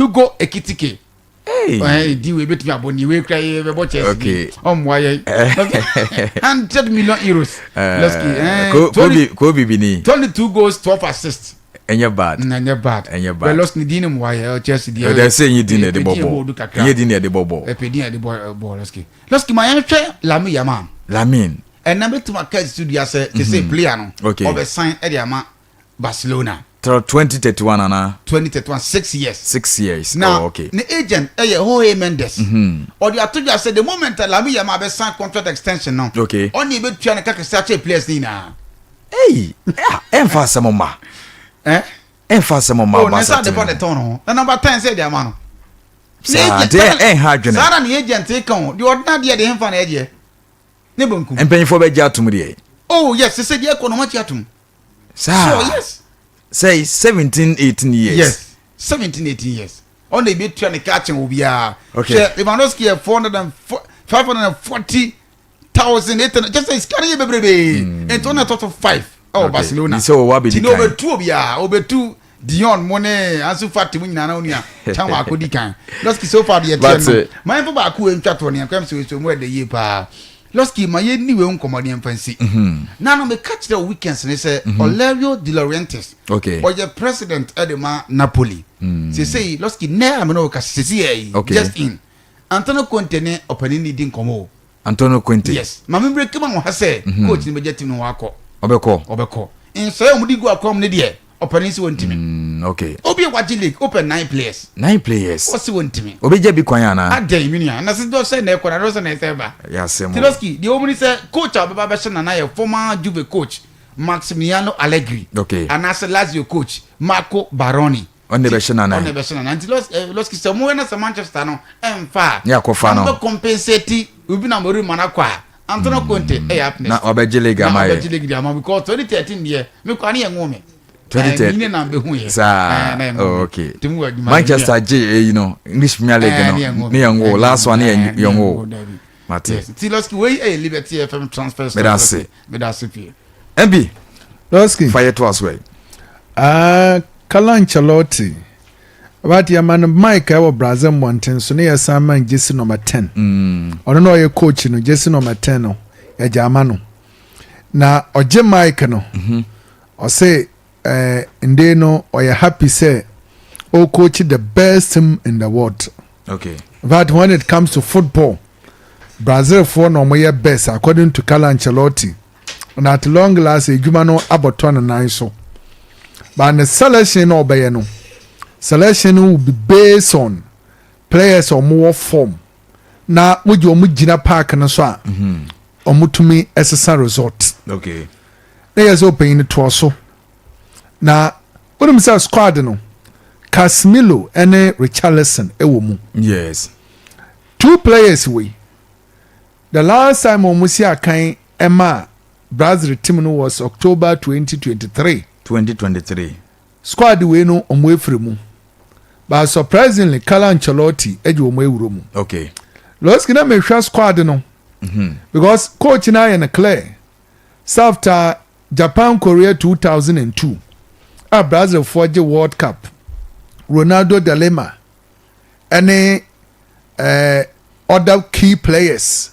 Hugo Ekitike. Hey. Di wei bɛtumi abɔ ni wei kura yɛ bɛbɔ Chelsea. Okay. Ɔmmoa yɛn. 100 million euros. Losky. Eh, Kobe Kobe bi ni. 22 goals 12 assists. Ɛnyɛ bad. Ɛnyɛ bad. Ɛnyɛ bad. Bɛ Losky ni din ni mmoa yɛ Chelsea deɛ. Ɛdɛ sɛ enye din na ɛde bɔ bɔ. Enye din na ɛde bɔ bɔ. Ɛpɛ din na ɛde bɔ bɔ Losky. Losky ma yɛn hwɛ Lamine Yamal. Till 2031 anaa? 2031, 6 years. 6 years. Na Oh, okay. Ne agent ɛyɛ Jorge Mendes. Ɔde ato dwa sɛ the moment a Lamine Yamal bɛsan contract extension no, ɔne ebetua ne ka kɛse akyɛ players ne nyinaa. Ei, ɛmfa asɛm mma. Eh? Ɛmfa asɛm mma. Oh, ne Barca nsa de team bɔ no. ne tɔn ho na number 10 sɛ de ama no. Ne Saa agent- deɛ ɛnha adwene. Saa na ne agent ka o, deɛ ɔdena deɛ de hemfa na ɛdeɛ ne benkum. Mpanyinfoɔ bɛgye atom deɛ. Oh yes, sɛ deɛ ɛkɔ no ɔmo akyi atom. Saa. So yes. Sɛ 17, 18 years. Yes, 17, 18 years. Ɔna ebi tua ne ka kyɛn obiara. Okay. Hwɛ, Lewandowski yɛ 400 and 540,800, kyɛ sɛ sika no yɛ bebrebe. Nti ɔna ɛtɔ so five ɛwɔ Barcelona. Ni sɛ ɔwɔ abɛdi Ti na kan. obetu obiara, obetu Dion mo ne Ansu Fati mu nyinaa na onua kyan baako di kan. Lɔski, so far deɛ tiɛ no. Mate. Maa yɛn fɔ baako wɔ ntwa toɔ ne yɛn kwan sɛ so mu ɛdɛ yie paa. Lɔski, ma yɛn ni wei nkɔmɔ ne yɛn fa nsi. Na no meka kyerɛ wo weekends ne sɛ Aurelio De Laurentiis, ɔyɛ president ɛde ma Napoli. Sesei Lɔski, nɛ amena o ka sisi yɛ yi. Just in. Antonio Conte ne ɔpanin ne di nkɔmɔ o. Antonio Conte. Yes. Maame mbere kama wɔ ha sɛ coach ne bɛgye team no wakɔ. Ɔbɛkɔ. Ɔbɛkɔ. Nsɔyɛ a wɔde gu akɔm ne deɛ, ɔpanin sɛ wɔntumi. Obi a wagye league open nine players. Nine players. Ɔsi wɔntumi. Obɛgya bi kwan anaa? Adɛn, mi nua, na sɛ dɔ sɛ na ɛkɔ na dɔ sɛ na ɛsɛ ba. Yɛasɛm o. Tiloski, deɛ wɔn ni sɛ coach a ɔbɛba bɛhyɛ nana yɛ former Juve coach Maximiano Allegri. Anaasɛ Lazio coach Marco Baroni. Ɔno de bɛhyɛ nana. Ɔno de bɛhyɛ nana. Nti Lɔski, sɛ mo yɛ na sɛ Manchester no ɛnfa a. Ne akɔfa no. Na mo bɛ compensate obi na mo ma na kɔ a, Antonio Conte ɛyɛ up next. Na ɔbɛgye league ama Na yɛ. ɔbɛgye league de ama, because 2013 deɛ mi kɔ ani yɛ ŋo mi. 2013. Ɛɛ, na bɛ hu yɛ. Saa. Ɛɛ, na yɛ ŋo Oh, mi. okay. Ti mu wɔ adwuma. Manchester gye eyi no, English Premier League Ɛɛ, no. ne yɛ ŋo. Ne yɛ ŋo. Last one ne yɛ ne yɛ ŋo. dabi. Mate. Yes. Ti Lɔski, wei ɛyɛ Liberty FM transfer. Meda ase. Meda ase pii. MB. Lɔski. Fa yɛ to aso yi. Ah, Carlo Ancelotti. But yɛma no mic ɛwɔ Brazil mmɔnten so ne yɛsan ma no jersey number 10. Ɔno na ɔyɛ coach no, jersey number 10 no yɛgye ama no. Na ɔgye mic no, ɔse nde no ɔyɛ happy sɛ ɔcoach the best team in the world. In fact, when it comes to football, Brazil foɔ na ɔmo best according to Carlo Ancelotti. Na at long last edwuma no abɔtɔ ne nan so. But ne selection na ɔbɛyɛ no, selection no will be based on players a ɔmo wɔ form na wogye ɔmo gyina park no so a ɔmo tumi ɛsesa result. Na yɛ sɛ ɔpanyin no toɔ so na wonim sɛ squad no, Casemiro ɛne Richarlison ɛwɔ mu. Two players wei, the last time ɔmo si akan ɛma Brazil team no was October 2023. 2023. Squad wei no, ɔmo efiri mu, but surprisingly Carlo Ancelotti ɛgye ɔmo ewuro mu. Lɔski, na mehwɛ squad no because coach na ayɛ no clear sɛ after Japan Korea 2002 a Brazil foɔ gye World Cup, Ronaldo de Lima ɛne other key players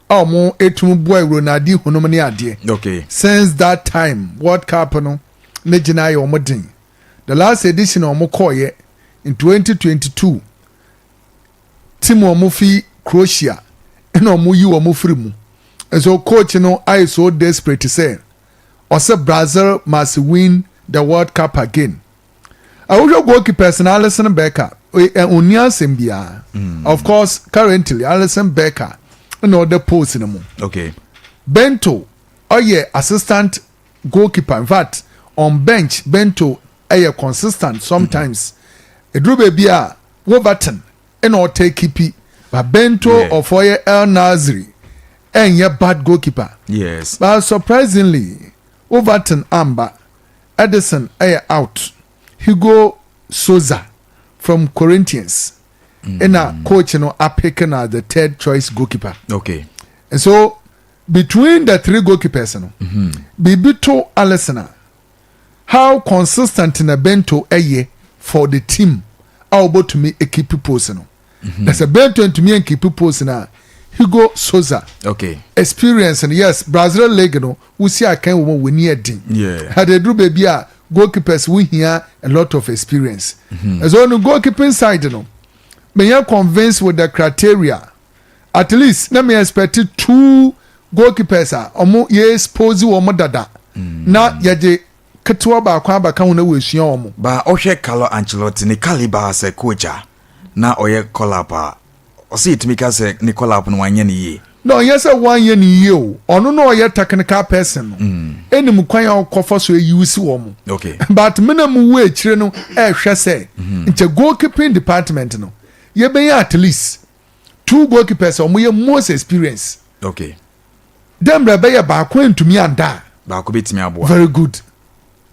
a wɔn etum boa Ronaldinho nom ne adeɛ. Since that time, World Cup no ne gyina ayɛ wɔn den. The last edition a wɔn kɔɔyɛ in 2022, team a wɔn fi Croatia ɛna wɔn yi wɔn firi mu. And so coach no ayɛ so desperate sɛ ɔsɛ Brazil must win the World Cup again. Ahohwɛ goalkeepers na Alisson Becker onni asɛm biara. Of course, currently Alisson Becker ɛna ɔda post no mu. Bento ɔyɛ assistant goalkeeper. In fact, on bench Bento ɛyɛ consistent sometimes. Eduru baabi a Wolverton ɛna ɔtɛ keep, but Bento of ɔyɛ Al Nassr ɛnyɛ bad goalkeeper. But surprisingly Wolverton amba, Edison ɛyɛ out, Hugo Souza from Corinthians ɛna coach no apick no as the third choice goalkeeper. And so between the three goalkeepers no, biribi to Alisson a, how consistent na Bento ɛyɛ for the team a wɔbɛtumi ekeep post no? Na sɛ Bento ntumi nkeep post no a, Hugo Souza experience no, yes, Brazil league no wosi akan wɔ mu, wɔ ni ɛdin. Adeduru baabi a goalkeepers wohia a lot of experience. And so on the goalkeeping side no, meyɛ convinced with the criteria. At least na me expect two goalkeepers a ɔmo yɛ expose wɔn dada na yɛgye. ketewa baako abɛka ho na wɔasua wɔn. Ba wohwɛ Carlo Ancelotti ne calibre as a coach a na ɔyɛ call up a, ɔsɛ yɛtumi ka sɛ ne call up no wanyɛ no yie. Na ɔnyɛ sɛ wanyɛ no yie o, ɔno na ɔyɛ technical person no, ɛnim kwan a ɔkɔfa so use wɔn. Okay. But me na mewɔ akyire no ɛrehwɛ sɛ nkyɛ goalkeeping department no yɛbɛnya at least two goalkeepers a wɔyɛ most experience. Okay. Dɛ mbrɛ ɛbɛyɛ baako antumi anda a. Baako bɛtumi aboa. Very good.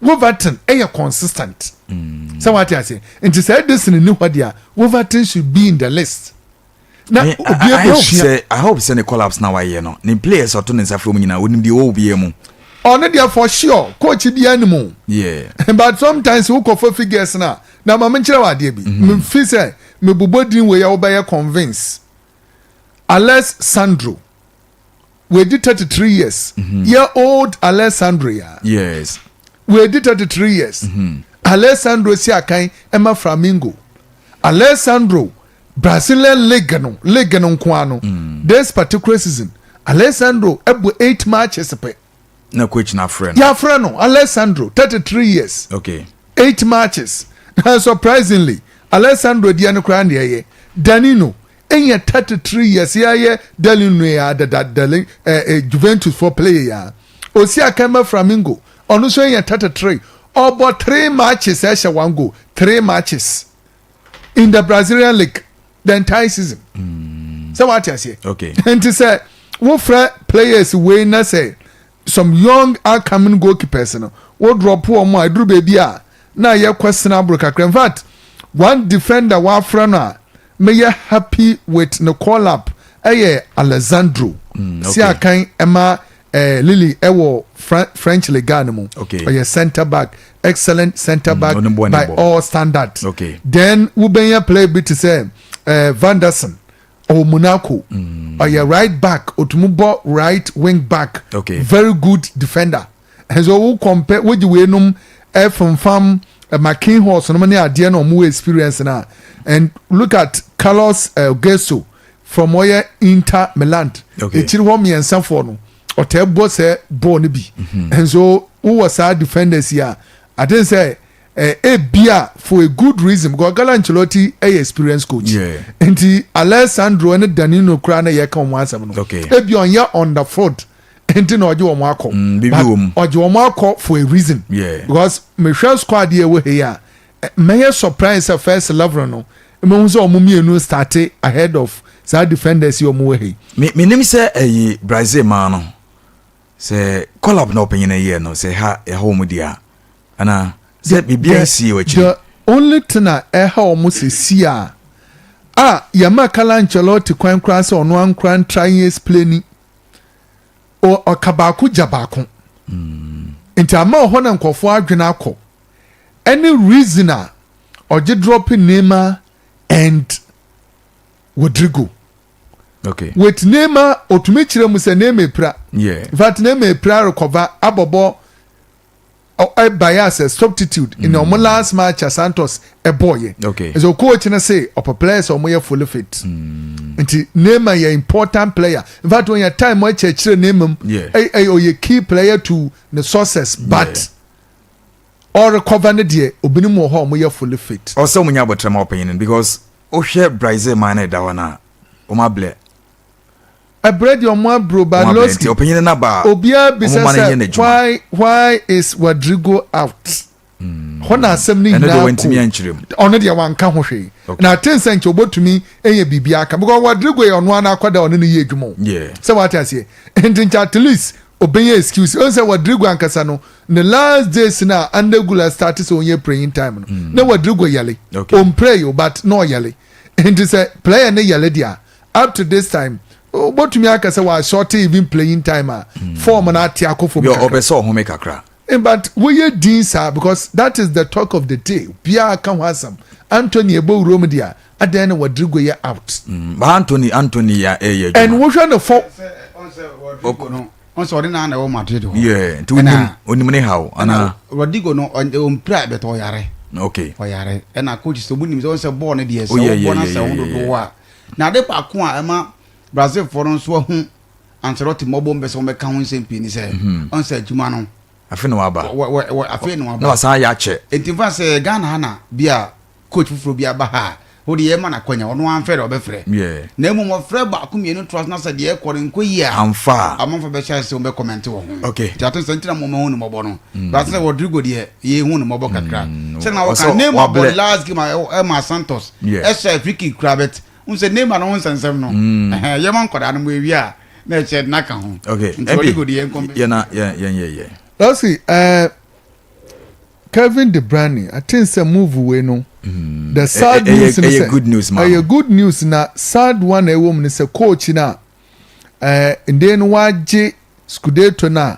Wolverton yɛ consistent. Mm. Sɛ wate ase. Nti sɛ Edison ni hɔ deɛ Wolverton should be in the list. Na obi abɛsua. I hope sɛ ne collapse na wayɛ no ne players ɔto ne nsa frɛ mu nyinaa onim deɛ ɛwɔ obiara mu. Ɔno deɛ for sure coach biara nim o. Yeah. But sometimes wokɔfa figures na na ma menkyerɛ wɔ adeɛ bi. Mm-hmm. Mefi sɛ mebobɔ din wei a wobɛyɛ convince. Alex Sandro wadi 33 years. Mm -hmm. Year old Alessandro ya. Yes. Wadi 33 years. Mm -hmm. Alessandro si akan ɛma Flamingo. Alessandro Brazilian league no league no nko ano. Mm. This particular season Alessandro ɛbɔ 8 matches pɛ. Na coach na afrɛ no. Yɛafrɛ no Alessandro 33 years. Okay. 8 matches. Na surprisingly Alessandro deɛ no koraa na ɛyɛ. Danilo ɛnyɛ 33 years yɛayɛ Danilo yɛ adada Dali eh, eh, Juventus for player yɛ. Osi akan ma Flamengo ɔno nso ɛnyɛ 33 ɔbɔ 3 matches ɛhyɛ 1 goal 3 matches in the Brazilian league the entire season. Mm. Sɛ wate aseɛ. Okay. Nti sɛ wofrɛ players wei na sɛ some young upcoming goalkeepers no wo drop wɔn a eduru baabi a na yɛ questionable kakra. In fact, one defender wafrɛ no a meyɛ happy with ne call up ɛyɛ Alessandro. Mm, okay. Si akan ɛma eh, Lily ɛwɔ Fra French Ligue no mu. Okay. Ɔyɛ centre back, excellent centre mm, back mm, by all standards. Okay. Then wobɛnya player bi te sɛ eh, Vanderson ɔwɔ Monaco. Mm. Ɔyɛ right back, otumi bɔ right wing back. Okay. Very good defender. Ɛnso wo compare wogye weinom ɛfomfam eh, McKinhorse nom ne adeɛ na ɔmo experience na and look at Carlos uh, Gesso from ɔyɛ Inter Milan ekyir hɔ mmiɛnsa foɔ no ɔtaa bɔ sɛ bɔɔl no bi mhm. nso wowɔ saa defenders yi a I think sɛ eh, ebia for a good reason because Carlo Ancelotti ɛyɛ experienced coach yeah. nti Alessandro ne Danilo koraa na yɛka wɔn asɛm no okay. ebia ɔnyɛ on the field nti na ɔgye wɔn akɔ mm, but ɔgye wɔn akɔ for a reason yeah. because mehwɛ squad yɛ wɔ ha yi a Mɛyɛ surprise sɛ first level no mɛhu sɛ wɔn mmienu starte ahead of saa defenders yi wɔn wɔ ha yi. Me menim sɛ ɛyi Brazil maa no sɛ collab na ɔpanyin no yɛ no sɛ ɛha ɛha wɔn di a ana sɛ biribi nsi wɔ akyiri. The only thing a ɛha wɔn sɛsi a a yɛma Carlo Ancelotti kwan koraa sɛ ɔno ankora ntra yɛn explaini ɔka baako gya baako nti ama ɔhɔ na nkurɔfoɔ adwene akɔ Ɛne reason a ɔgye drop Neymar and Rodrigo. Okay. With Neymar otumi kyerɛ mu sɛ Neymar epira. Yeah. In fact Neymar epira rekɔva abɔbɔ ɛbaeɛ as a substitute in ɔmo last match a Santos ɛbɔɔyɛ. Okay. So coach no se ɔpɛ players a ɔmo yɛ fully fit. Mm. Nti Neymar yɛ important player. In fact ɔyɛ time ɔkyerɛkyerɛ Neymar mu. Yeah. Ɛyɛ ɔyɛ key player to the success but. Yeah. Ɔrecover no deɛ obinom wɔ hɔ a wɔyɛ fully fit. Ɔsɛ wɔn nya abɔtrɛ ma ɔpanyin no because wohwɛ Brazil man no ɛda hɔ no a wɔn ablɛ. Ɛbrɛ deɛ wɔn abro ba Losky. Nti ɔpanyin no aba a obiara bisa wɔn ma no nyɛ sɛ n'adwuma. why why is Rodrigo out? Hɔ na asɛm no Ɛno deɛ nyinaa wantumi kɔ. ankyerɛ mu. Ɔno deɛ wanka ho hwee. Okay. Na aten sɛ nkyɛ obotumi anya biribi aka because Rodrigo yɛ ɔno ara n'akwadaa a ɔne no yɛ adwuma o. Yeah. Sɛ wate aseɛ. Nti nkyɛ at least obenya excuse. Ohu sɛ Rodrigo ankasa no ne last days no a Arda Guler start sɛ ɔnyɛ praying time no mm. na Rodrigo yɛle. Okay. Ɔmpray o but na ɔyɛle. Nti sɛ player ne yɛle deɛ a up to this time wobɛtumi aka sɛ wɔasɔte even playing time a mm. form no ate akɔ fam kakra. Ɔpɛ sɛ ɔhome kakra. Eh, but woyɛ din saa because that is the talk of the day. Biara ka ho asɛm. Anthony ɛbɔ wurom deɛ Adɛn na Rodrigo yɛ out? Mm, ba Anthony Anthony ya ɛyɛ adwuma. And wohwɛ ne fɔ. Rodrigo no ɔn sɛ ɔde naa na ɛwɔ Madrid hɔ. Yeah, nti onim onim ne haw ana. Rodrigo no ɔmpira bɛtɛ ɔyare. Okay. Ɔyare ɛna coach sɛ ɔmo nim sɛ ɔn sɛ bɔɔl no deɛ sɛ ɔbɔ na sɛ ɔho dodo a na ade baako a ɛma Brazil foɔ no nso ahu Ancelotti mmɔbɔ mbɛ sɛ wɔn bɛka ho nsɛm pii ni sɛ ɔn sɛ adwuma no. Afei na waba. Afei na waba. Na wasan ayɛ akyɛ. Nti nfa sɛ Ghana ha na bi a coach foforɔ bi aba ha a, wo deɛ yɛma no akwanya, ɔno amfrɛ deɛ ɔbɛfrɛ. Yeah. Na mmom ɔfrɛ baako mmienu toa so na sɛ deɛ ɛkɔ no nkɔ yie a, Amfa a. amanfoɔ bɛhyɛ ase sɛ wɔbɛ comment wɔ ho. Okay. Nti ato sɛ nti na mo mahu no mmɔbɔ no. But sɛ Rodrigo deɛ yɛhu no mmɔbɔ kakra. Sɛ na Ɔsɛ wɔka Neymar wablɛ. bɔ last game a ɛma Santos. Yeah. Ɛhyɛ free kick koraa but n sɛ Neymar no ho nsɛnsɛm no. Ɛhɛn, yɛma nkwadaa no mo ewie a na ɛkyɛ na ka ho. Okay. Nti Rodrigo deɛ yɛnkɔ. Yɛn na yɛn yɛn yɛ yɛ. Lɔsi ɛɛ Kevin De Bruyne, I think sɛ move wei no. The sad news ni sɛ ɛyɛ good news ma. Ɛyɛ good news na sad one a ɛwɔ mu ni sɛ coach na ɛɛ nde no wagye Scudetto na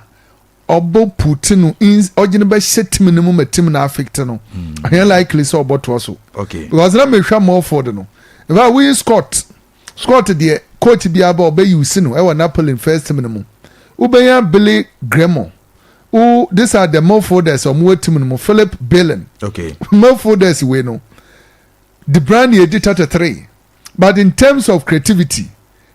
ɔbɔ put no in ɔgye no bɛhyɛ team no mu ma team no affect no. Ɛyɛ likely sɛ ɔbɔtoa so. Okay. Because na mehwɛ Milford no. In fact, woyi Scott. Scott deɛ coach biara bɛ ɔbɛ use no ɛwɔ Napoli first team no mu. Wobɛnya Billy Gilmour. Wo these are the midfielders a wɔwɔ team no mu Philip Billing. Okay. Midfielders wei no De Bruyne edi 33 but in terms of creativity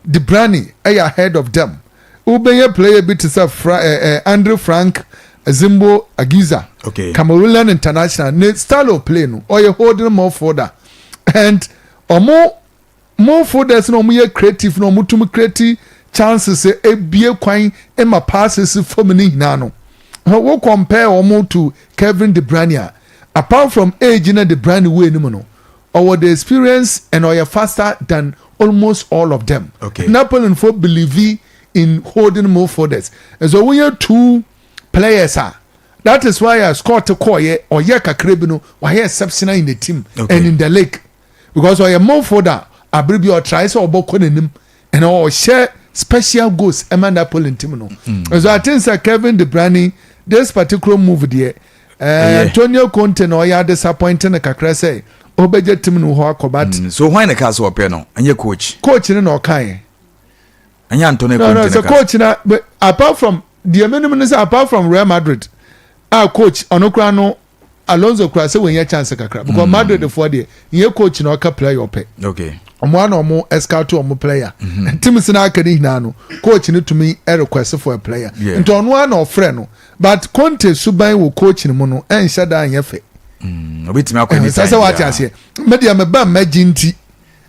De Bruyne ɛyɛ ahead of them. Wobɛnya player bi te sɛ Fra eh, eh, Andre Frank Zimbo Agiza. Okay. Cameroonian international ne style of play no ɔyɛ holding midfielder and ɔmo Midfielders na wɔn yɛ creative na wɔn tumi create chances ebie kwan ma passes fam ne nyinaa no. Wo compare wɔn to Kevin De Bruyne a, apart from age na De Bruyne wɔ anim no, ɔwɔ the experience and ɔyɛ faster than almost all of them. Okay. Napoli fo believe in holding midfielders. So woyɛ two players a, that is why a Scott kɔɔyɛ ɔyɛ kakra bi no wayɛ exceptional in the team Okay. and in the league. Because ɔyɛ midfielder abere bi ɔtrae sɛ ɔbɔ kɔ n'anim and ɔhyɛ special goals ɛma Napoli team no. So I think sɛ Kevin De Bruyne this particular move deɛ Antonio Conte na ɔyɛ disappointing no kakra sɛ ɔbɛgye team no hɔ akɔ but. So hwan na kaa sɛ ɔpɛ no? Ɛnyɛ coach. Coach no na ɔkaeɛ. Ɛnyɛ Antonio No Conte no na sɛ kaa. coach na but apart from deɛ menim no sɛ apart from Real Madrid a coach ɔno koraa no Alonso kura sɛ wɔnya chance kakra because Madrid foɔ deɛ nyɛ coach na ɔka player ɔpɛ. Okay. Ɔmo ana ɔmo scout ɔmo player. Team si na aka ne nyinaa no coach no tumi request for a player. Yeah. Nti ɔno ana ɔfrɛ no but Conte suban wɔ coach no mu no ɛnhyɛ da anyɛ fɛ. Obetumi akɔ anytime. Sɛ sɛ wate aseɛ. Me deɛ me ba mmɛgye nti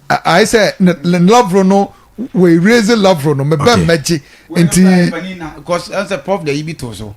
ayɛ sɛ ne level no wɔ erase level no me ba mmɛgye nti. Because ɛnsɛ prof de yi bi to so.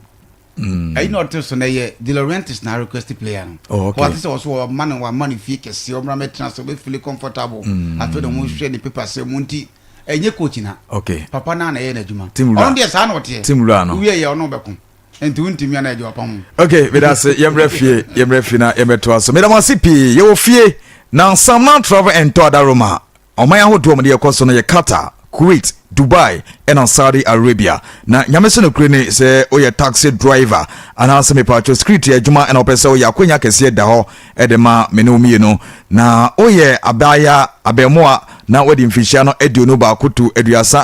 Ɛyi na ɔte so na ɛyɛ De Laurentiis na request player no. Oh, okay. Wɔate sɛ ɔso ɔma no wama no fie kɛseɛ ɔmmra mɛtena so ɔbɛ feel comfortable. Afei na wɔn hwɛ ne paper sɛ mu nti ɛnyɛ coach na. Okay. Papa naa na ɛyɛ n'adwuma. Team wura. Ɔno deɛ saa na ɔteɛ. Team wura no. Wowie yɛ ɔno bɛko. Nti wontumi ana ɛgye ɔpa ho. Okay, meda ase yɛmmerɛ fie yɛmmerɛ fie na yɛmmɛtoa so. Meda mo ase pii yɛwɔ fie na Samna Travel and Tour Adaroma Ɔman ahodoɔ a wɔde ɛkɔ so no yɛ Qatar, Kuwait, Dubai ɛna Saudi Arabia. Na Nyame sɛ nokorɛ ni sɛ woyɛ taxi driver anaasɛ mepatwɔ security adwuma ɛna wopɛ sɛ woyɛ akwanya kɛseɛ da hɔ ɛde ma me ne wo mmienu. Na woyɛ abaayaa, abɛɛmoa na wadi mfirihyia no 21 to 38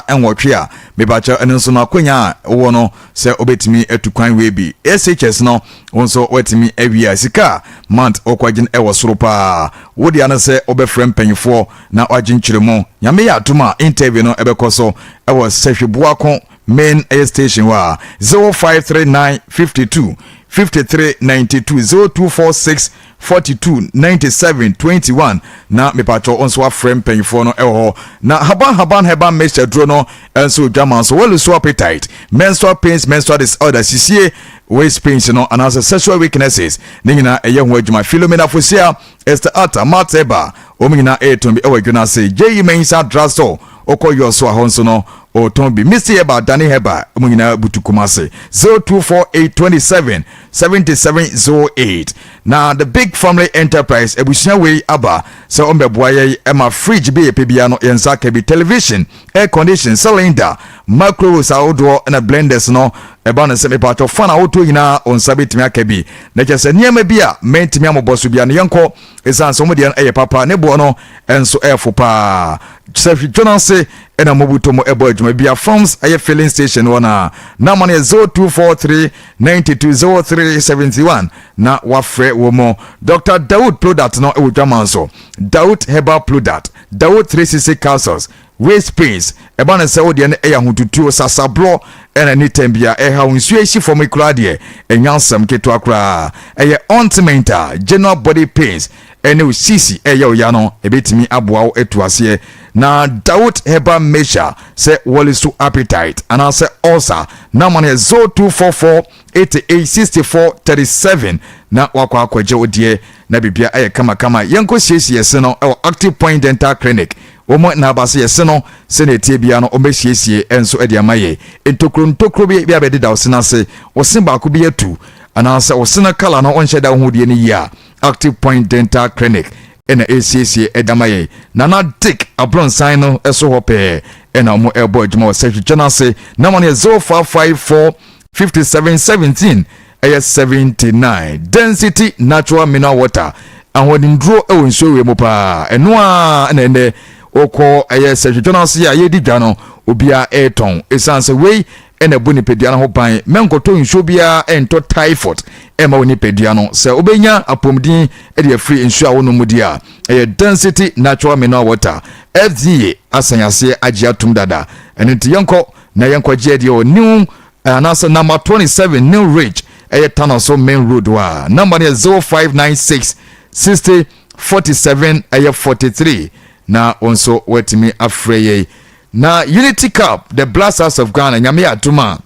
a mepatwɔ ɛno nso no akwanya a wowɔ no sɛ wobɛtumi atu kwan wei bi. SHS no wo nso woatumi awie a sika a month wokɔgye no ɛwɔ soro paa. Wo dea ne sɛ wobɛfrɛ mpanyinfoɔ na wagye nkyerɛmu. Nyame yɛ adom a interview no ɛbɛkɔ so ɛwɔ Sɛhwi-Boako main ɛyɛ station hɔ a 0539 52 53 92 0246 42 97 21 na mepatwɔ wo nso wafrɛ mpanyinfoɔ no ɛwɔ hɔ. Na Haban Haban Herbal Mixture duro no ɛnso dwama nso wɔlusu appetite, menstrual pains, menstrual disorder, sisie, waist pains no anaasɛ sexual weaknesses ne nyinaa ɛyɛ ho adwuma. Philomena Fosia, Esther Atta, Martha Eba, wɔn nyinaa ɛretɔn bi ɛwɔ adwa no ase. J.E. Mensah Drugstore, wokɔ yɔ so a hɔ nso no ɔretɔn bi. Misty Herbal, Dani Herbal, wɔn nyinaa butu Kumasi. 0248 27 77 08. Na The Big Family Enterprise abusua wei aba sɛ wɔn bɛboa yɛn ɛma fridge bi yɛpɛ biara no yɛn nsa aka bi, television, air condition, cylinder, microwaves ahodoɔ ɛna blenders no ɛba no sɛ mepatwɔ fan ahodoɔ nyinaa wɔn nsa bɛtumi aka bi. Na kyerɛ sɛ nneɛma bi a mɛntumi amobɔ so bia no yɛnkɔ ɛsiane sɛ wɔn deɛ no ɛyɛ papa ne boɔ no ɛnso ɛɛfo paa. Sɛ hwedwo ase ɛna mobuto mo ɛbɔ adwuma bia farms ɛyɛ filling station hɔ na nama no yɛ 0243 92 03 71 na wafrɛ wɔ mu. Dr Dawood product no ɛwɔ dwama nso Dawood herbal product, Dawood 360 capsules, waist pains ɛba no sɛ wodeɛ no ɛyɛ ahotutuo sasaborɔ. Ɛna ne tɛm bia ɛhaw nsuo esi fam yi koraa deɛ ɛnyɛ asɛm ketewa koraa. Ɛyɛ ointment a general body pains ɛne wo sisi ɛyɛ wo ya no ɛbɛtumi aboa wo atu aseɛ. Na Dawood Herbal Mixture sɛ wɔle so appetite anaasɛ ulcer number no yɛ 0244 88 64 37 na wakɔ akɔgye wo deɛ na biribia ɛyɛ kamakama. Yɛnkɔ siesie yɛse no ɛwɔ Active Point Dental Clinic. Wɔn na aba sɛ yɛse no sɛnea ɛteɛ biara no wɔbɛsiesie nso de ama yɛ. Ntokuro ntokuro bi bi abɛdeda wo se no ase, wo se baako bi atu anaasɛ wo se no kala no ɔnhyɛ da ho deɛ no yie a, Active Point Dental Clinic ɛna ɛresiesie de ama yɛ. Nana Dick abrɔnsan no so hɔ pɛɛ ɛna wɔn ɛrebɔ adwuma wɔ sɛhwehwɛ no ase. Nama no yɛ 0554 57 17 ɛyɛ 79. Density Natural Mineral Water, ahoɔdenduro wɔ nsuo wei mu paa. Ɛno a na ɛnɛ wokɔ ɛyɛ sɛhwehwɛ no ase a yɛdi dwa no, obiara ɛretɔn ɛsiane sɛ wei ɛna ɛbɔ nipadua no ho ban. Mɛnkɔtɔ nsuo biara ɛntɔ typhoid ɛma wo nipadua no. Sɛ wobɛnya apɔmuden de afiri nsuo a wonom mu di a, ɛyɛ Density Natural Mineral Water. FDA asan aseɛ agye atom dada. Ɛno nti yɛnkɔ na yɛnkɔgye ɛdeɛ wɔ New anaasɛ number 27 New Ridge, ɛyɛ Tanoso main road hɔ a. Number no yɛ 0596 60 47 ɛyɛ 43 na wo nso woatumi afrɛ yɛi. Na Unity Cup, the Black Stars of Ghana, Nyame yɛ adom a,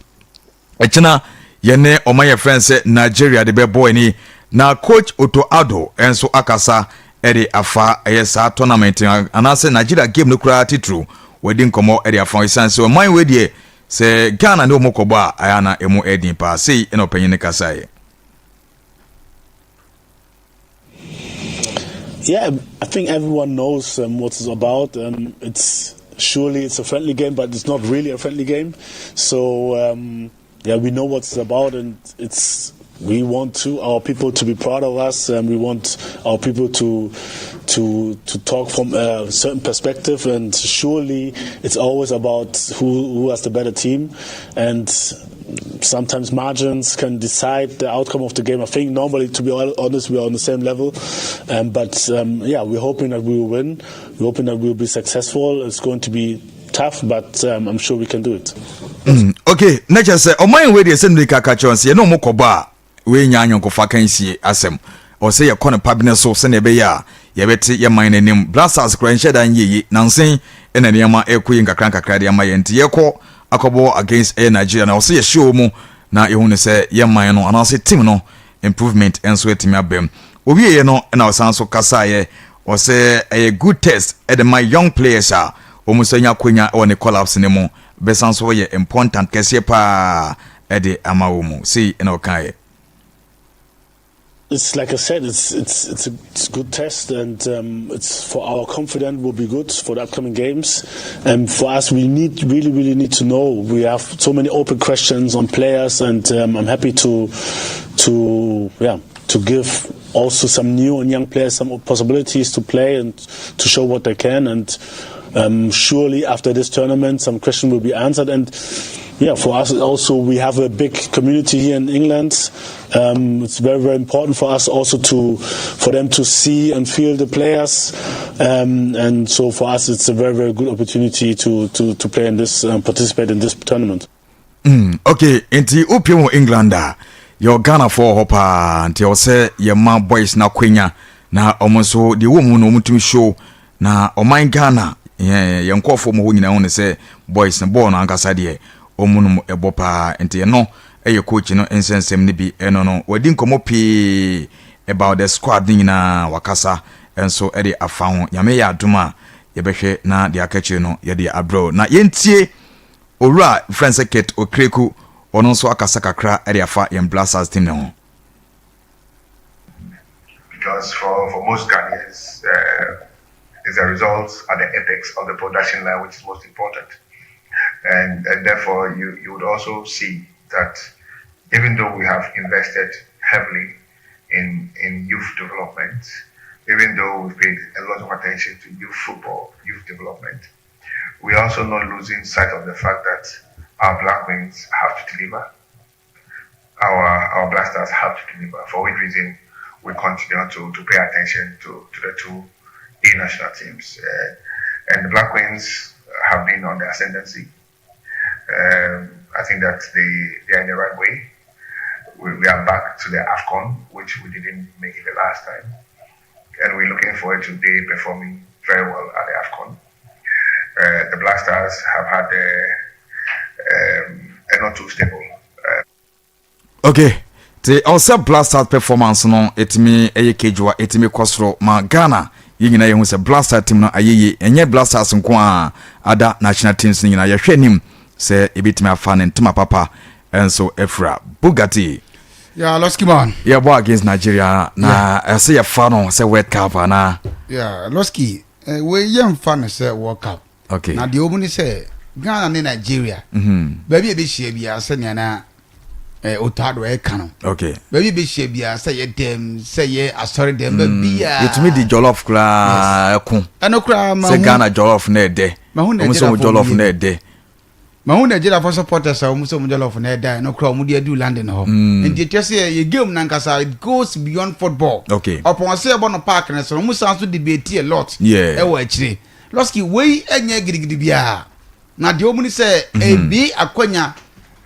ɛkyena yɛne ɔma yɛ frɛ sɛ Nigeria de bɛbɔ ani. Na coach Otto Addo nso akasa ɛde afa ɛyɛ saa tournament anaasɛ Nigeria game no koraa titiriw. Wɔadi nkɔmmɔ ɛde afa ɛsiane sɛ ɔman wei deɛ, sɛ Ghana ne wɔn kɔbɔ a, ɛyɛ ana ɛmu ɛdin paa. Sei ɛna ɔpanyin no kasaeɛ. Yeah, I think everyone knows what it's about. It's surely it's a friendly game, but it's not really a friendly game. So yeah, we know what it's about, and it's we want to our people to be proud of us, and we want our people to talk from a certain perspective. And surely it's always about who has the better team, and sometimes margins can decide the outcome of the game. I think normally, to be honest, we are on the same level, but yeah, we're hoping that we will win. We're hoping that we will be successful. It's going to be tough, but I'm sure we can do it. Okay, na kyerɛ sɛ ɔman wei deɛ, sɛ nnuri kaka kyerɛ sɛ yɛne ɔmo kɔbɔ a, wei nya anyɔnkofa kansie asɛm. Ɔsɛ yɛkɔ no pabene so sɛnea ɛbɛyɛ a yɛbɛte yɛ man n'anim. Black Stars kora nhyɛ da nyɛ yie nansen ɛna nneɛma ɛkɔ yi nkakra nkakra de ama yɛn, nti yɛkɔ akɔbɔ against ɛyɛ Nigeria na ɔsɛ yɛhyɛ wɔ mu na yɛhu no sɛ yɛ man no anaasɛ team no improvement nso atumi aba mu. Owieɛ no ɛna ɔsan so kasaeɛ, ɔsɛ ɛyɛ good test ɛde ma young players a wɔn nso anya akonya wɔ ne call-ups ne mu, bɛsan so yɛ important kɛseɛ paa ɛde ama wɔn mu. Sei ɛna ɔkaeɛ. It's like I said, it's a good test, and it's for our confidence will be good for the upcoming games. And for us, we need really really need to know. We have so many open questions on players, and I'm happy to yeah to give also some new and young players some possibilities to play and to show what they can. And surely after this tournament, some question will be answered. And yeah, for us also, we have a big community here in England. It's very, very important for us also to for them to see and feel the players. And so for us, it's a very, very good opportunity to play in this, participate in this tournament. Okay, nti wopie wɔ England a, yɛwɔ Ghanafoɔ wɔ hɔ paa, nti ɛwɔ sɛ yɛma boys no akwanya na ɔmo nso deɛ wɔ mu no ɔmo show na ɔman Ghana yɛn nkɔɔfoɔ mu hɔ nyinaa hu ne sɛ boys no bɔɔl no ankasa deɛ ɔmo nom ɛbɔ paa. Nti ɛno ɛyɛ coach no nsɛnsɛm no bi. Ɛno no wadi nkɔmmɔ pii about the squad no nyinaa, wakasa nso ɛde afa ho. Nyame yɛ adom a, yɛbɛhwɛ na deɛ aka akyire no yɛde abrɛw. Na yɛntie owura frɛ sɛ Kurt Okraku, ɔno nso akasa kakra ɛde afa yɛn Black Stars team ne ho. Because for most Ghanaians, it's the results at the apex of the production line which is most important. And therefore, you would also see that even though we have invested heavily in youth development, even though we've paid a lot of attention to youth football, youth development, we are also not losing sight of the fact that our Black Queens have to deliver. Our Black Stars have to deliver, for which reason we continue to pay attention to the two A national teams. And the Black Queens have been on the ascendancy. I think that they, they are in the right way. We, we are back to the AFCON, which we didn't make it the last time. And we're looking forward to they performing very well at the AFCON. Uh, the Black Stars have had a, um, a not too stable uh, Okay, te ɔsɛ Black Stars performance no ɛtumi ɛyɛ kejuwa ɛtumi kɔ soro ma Ghana yɛn nyinaa yɛhu sɛ Black Stars team no ayɛ yie ɛnyɛ Black Stars nko a ada national teams no nyinaa yɛhwɛ anim sɛ ɛbɛtumi afa ne ntoma papa ɛnso afira Bugatti. Yeah, Losky man. Yɛbɔ against Nigeria na ɛsɛ yɛfa no sɛ World Cup anaa? Yeah, Losky, eh, wei yɛmfa no sɛ World Cup. Okay. Na deɛ wɔn ni sɛ Ghana ne Nigeria. Mm-hmm. Baabi a ebehyia biara sɛnea na eh, Otado ɛka no. Okay. Baabi a ebehyia biara sɛ yɛ dɛm sɛ yɛ asɔre dɛm baabi a. Yɛtumi di jollof koraa ɛko. Ɛno koraa ma Sɛ Ghana jollof na ɛdɛ. Ma hu Wɔn sɛ wɔn jollof na ɛdɛ. Mahu Nigeriafo supporters a wɔn sɛ wɔn jollof na ɛda ɛno koraa wɔn de adu London hɔ. Mm. Nti ɛkyerɛ sɛ yɛ game nankasa it goes beyond football. Okay. Ɔpɔn sɛ yɛbɔ no park no so no wɔn san so debate a lot. Yeah. Ɛwɔ akyire. Lɔski wei ɛnyɛ gidigidi biara. Na deɛ wɔn ni sɛ Mhm. ebi akwanya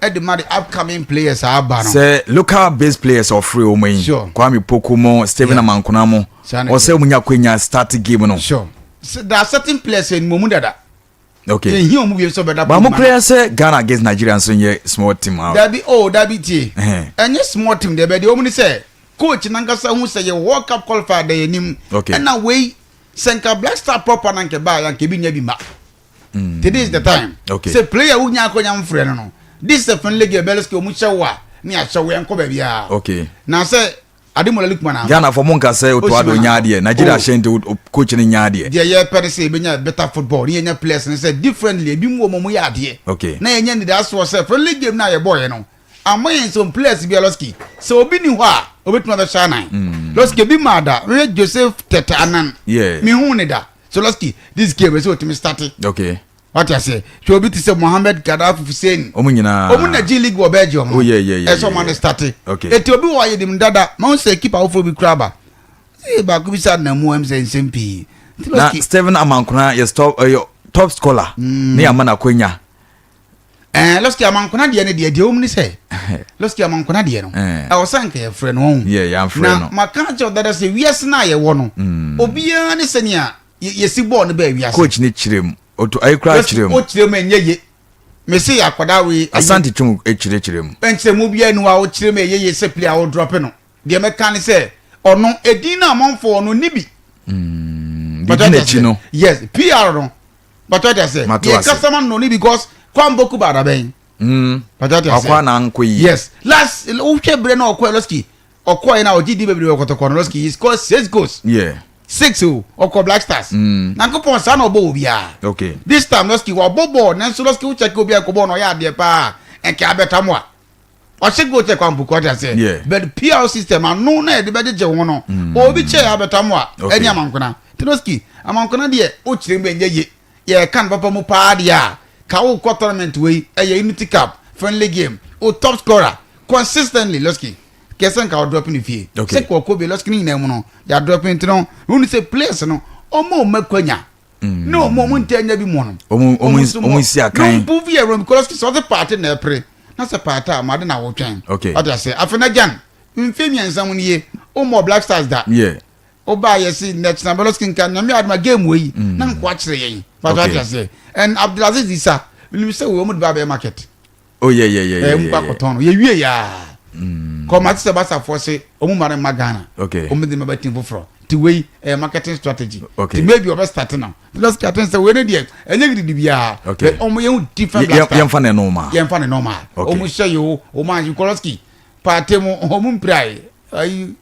ɛde ma the upcoming players a aba no. Sɛ local based players ɔfere wɔn yi. Sure. Kwame Poku mo, Stephen Yeah. Amankona mo. Saa na Ɔsɛ ɛteɛ. wɔn nya akwanya start game no. Sure. So there are certain players ɛnum wɔn dada. Okay. Yɛn hin wɔn bio sɛ ɔbɛda Ba mo pool ma kura sɛ Ghana against Nigeria nso nyɛ small team a. Dabi oh dabi tie. Ɛhɛn. Ɛnyɛ small team deɛ bɛ deɛ wɔn ni sɛ coach nankasa hu sɛ yɛ World Cup qualifier da yɛn anim. Okay. Ɛna wei sɛ nka Black Star proper na nka ɛbaa yɛ nka ebi nya bi ma. Mm. Today is the time. Okay. Sɛ player wo nya akɔnya mfrɛ no no. This is a friendly game bɛlɛ sɛ wɔn hyɛ wo a ne ahyɛ wo yɛn kɔ baabi a. Okay. Na sɛ Ademola Lookman ama. Ghana fo mo nka sɛ Otto Addo Osimhen nya ama. adeɛ Nigeria Oh. hyɛ nti coach no nya adeɛ. Deɛ yɛpɛ ne sɛ yɛbɛnya better football ne yɛnya players no sɛ differently ebi mu wɔ mu yɛ adeɛ. Okay. Na yɛnya anidasoɔ sɛ friendly game no a yɛbɔɔyɛ no ama yɛn some players bi a Lɔski sɛ obi ni hɔ a obetumi abɛhyɛ anan. Mm. Lɔski ebi maa da mehwɛ Joseph Tete Anan. Yeah. Mehu ne da so Lɔski this game ɛsɛ otumi start. Okay. Wate aseɛ hwɛ obi te sɛ Mohammed Gaddafi Hussein. Wɔn nyinaa. Wɔn na G League wɔ Belgium no. Oh yeah yeah yeah. Ɛsɛ wɔn ane starte. Okay. Eti obi wɔ ayɛ nim dada ma wɔn sɛ keeper afoforɔ bi kura aba. Ee baako bi sɛ anamu ɛm sɛ nsɛm pii. Na Stephen Amankona yɛ stop ɛyɛ top scholar. Mm. Ne ama na akonya. Ɛɛ eh, Lɔski Amankona deɛ ne deɛ deɛ wɔn ni sɛ Lɔski Amankona deɛ no. Eh. Ɛwɔ sɛ nka yɛfrɛ no wɔn. Yeah yɛn frɛ no. Na maka kyerɛ dada sɛ wiase na yɛwɔ no. Mm. Obiara ne sɛnea yɛsi bɔɔl no bɛɛ wiase. Coach ne kyerɛ mu. Oto ayi koraa kyerɛ mu. O kyerɛ mu ɛnyɛ ye. Mese yɛ akwadaa wei. Asante twom kyerɛ kyerɛ mu. Nkyerɛ mu biara ni hɔ a wokyerɛ mu ɛyɛ ye sɛ player a wo drop no. Deɛ mɛka ne sɛ ɔno edin no amanfoɔ no ni bi. Mm, deɛ di n'akyi no. Yes, PR no. Bàtɔ ɛdi ase. Mato ase. Deɛ kasama no ni because Kwamboku ba adabɛn. Mm. Bàtɔ ɛdi ase. Ɔkɔ na nkɔ yi. Yes, last wohwɛ bere na ɔkɔ Eloski ɔkɔ yɛ na ɔgye di bebree wɔ kɔtɔkɔ no Eloski he scored six goals. Yeah. Six o ɔkɔ Black Stars. Mm. Nankopɔn saa na ɔbɔ wɔ biara. Okay. This time Losky wabɔ bɔɔl nanso Losky wo check obi a kɔ bɔɔl na ɔyɛ adeɛ paa nka abɛta mo a. Ɔhyɛ goal kyɛ kwan puku ɔte aseɛ. Yeah. But PR system ano na yɛde bɛgyegye ho no. Mm. Obi kyɛ abɛta mo a Okay. ɛne amankona. Nti Losky amankona deɛ wokyerɛ mu ɛnyɛ ye. Yɛka no papa mu paa deɛ a ka wokɔ tournament wei ɛyɛ Unity Cup friendly game wo top scorer consistently Losky. Kɛ sɛ nka ɔdrɔp ne fie. Okay. Sɛ kɔkɔ bi lɔsiki ne nyinaa mu no yɛ adrɔp nti no wonu sɛ players no ɔmo ɔmo akwanya. Mm. Ne ɔmo ɔmo nta nya bi mu no. Ɔmo ɔmo ɔmo nsi akan. No move yɛ rɔm because sɛ ɔde paate na ɛpere na sɛ paate a ɔmo ade na awotwɛn. Okay. Ɔde ase afei na gyan mfe mmiɛnsa mu nie ɔmo Black Stars da. Yeah. Ɔbaa yɛ si nɛt na bɛlɔsiki nka nyame aduma game wɔ yi mm. na nkoa kyerɛ yɛn. Pàtó ate ase and Abdulaziz Isa minim sɛ wɔ ɔmo de ba abɛyɛ market. Oh yeah yeah yeah. Ɛɛ mu kɔ akɔtɔn no yɛwie yaa. Kɔ ma te sɛ basafoɔ se ɔmu ma no mma Ghana. Okay. Ɔmu de ma ba team foforɔ. Ti wei ɛyɛ marketing strategy. Okay. Ti maybe ɔbɛ start now. Let's start sɛ wei ne deɛ ɛnyɛ gidi biara. Okay. But ɔmu yɛn different black star. Yɛn fa ne normal. Yɛn fa ne normal. Okay. Ɔmu hyɛ yi o ɔmu anyi Koloski paate mu ɔmu mpira yi ayi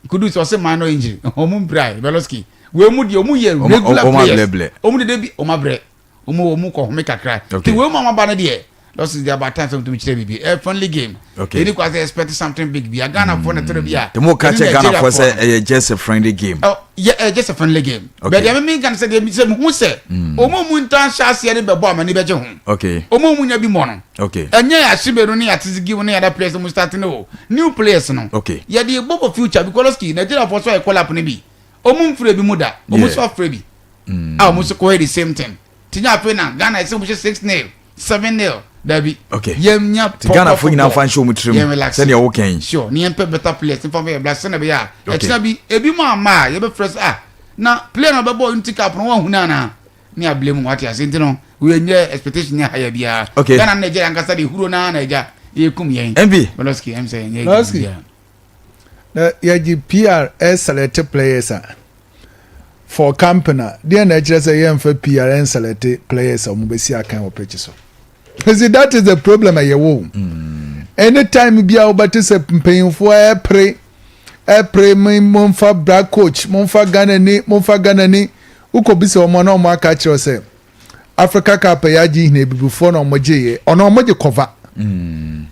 Kudus ɔse minor injury ɔmu mpira yi Veloski wei mu deɛ ɔmu yɛ regular players. Ɔmu dede bi ɔmu abrɛ. Wɔn wɔn kɔ home kakra. Okay. Ti wei mu a wɔn aba no deɛ losses de about time sɛ wɔn kyerɛ biribi. Ɛ friendly game. Okay. Yɛni kwa sɛ expect something big bi. Ghana fo na tɛrɛ bi a. Tɛmɛ o ka kyɛ Ghana fo sɛ ɛyɛ just a friendly game. Ɔ yɛ ɛ just a friendly game. Okay. Bɛɛ deɛ mi kan sɛ deɛ mi sɛ mi hu sɛ. Wɔn mu ntan hyɛ aseɛ de bɛ bɔ ama ni bɛ gye ho. Okay. Wɔn mu nya bi mɔ no. Okay. Ɛnyɛ Asibenu ne Atizigi ne other players mu start no o. New players no. Okay. Yɛ de bɔ for future because Nigeria fo so ayɛ call up ne bi. Wɔn nfiri bi mu da. Wɔn so afiri bi. Mm. A wɔn nso kɔyɛ the same thing. Ti nya afei na Ghana ɛsɛ wɔn hyɛ 6-0, 7-0. Dabi. Okay. Yɛn nya proper Ghana fo nyinaa fa nhyɛ wɔn tirim. Yɛn relax. Sɛnea wɔka yi. Sure. Ne yɛn pɛ better players nfa fɛ yɛ bla sɛnea bɛyɛ a. Ɛkyina bi ebi mu ama a yɛbɛfrɛ sɛ ah na player na ɔbɛbɔ Unity Cup no wɔn ahunu anaa ne abile mu wate ase nti no wei nyɛ expectation nyɛ higher biara. Okay. Ghana ne Nigeria ankasa de huro naa na ɛgya yɛkum yɛn. MB. Boloski ɛm sɛ yɛnyɛ Boloski. biara. Na yɛgye PR ɛselɛte players a for camping a, deɛ na ɛkyerɛ sɛ yɛmfa PR ɛnselɛte players a wɔbɛsi akan wɔ pitch so. You see, that is the problem a yɛwɔ o. Mm. Anytime bi a wobɛte sɛ mpanyinfoɔ ɛpere ɛpere momfa black coach, momfa Ghana ni, momfa Ghana ni, wokɔbisa wɔn na wɔn aka kyerɛ sɛ Africa Cup yɛ agye hina abibifoɔ na wɔn gye yɛ ɔno wɔn gye kɔva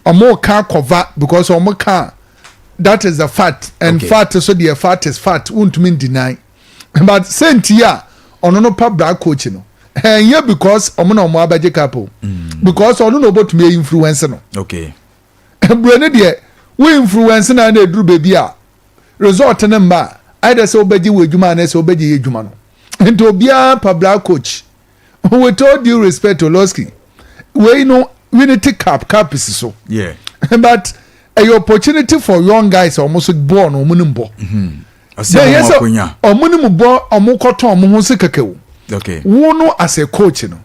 wɔn ka kɔva because wɔn ka that is the fact and okay. fact so deɛ fact is fact wontumi deny but sɛnti a ɔno no pa black coach no ɛnyɛ because wɔn na wɔn abɛgye cup o mm. because ɔno na ɔbɛtumi influence no okay buroni deɛ wo influence na na eduru beebi a result no mma a, ayɛ dɛ sɛ wobɛgye wɔ adwuma anaasɛ wobɛgye yɛ adwuma no. Nti obiara pa black coach. With all due respect to Losky, wei no unity cup cup si so. Yeah. But ɛyɛ opportunity for young guys a wɔn so bɔɔl no wɔn nim bɔ. Ɔsɛ wɔn akonya. Wɔn nim bɔ wɔn kɔtɔn wɔn ho se kɛkɛ o. Okay. Wo no as a coach no.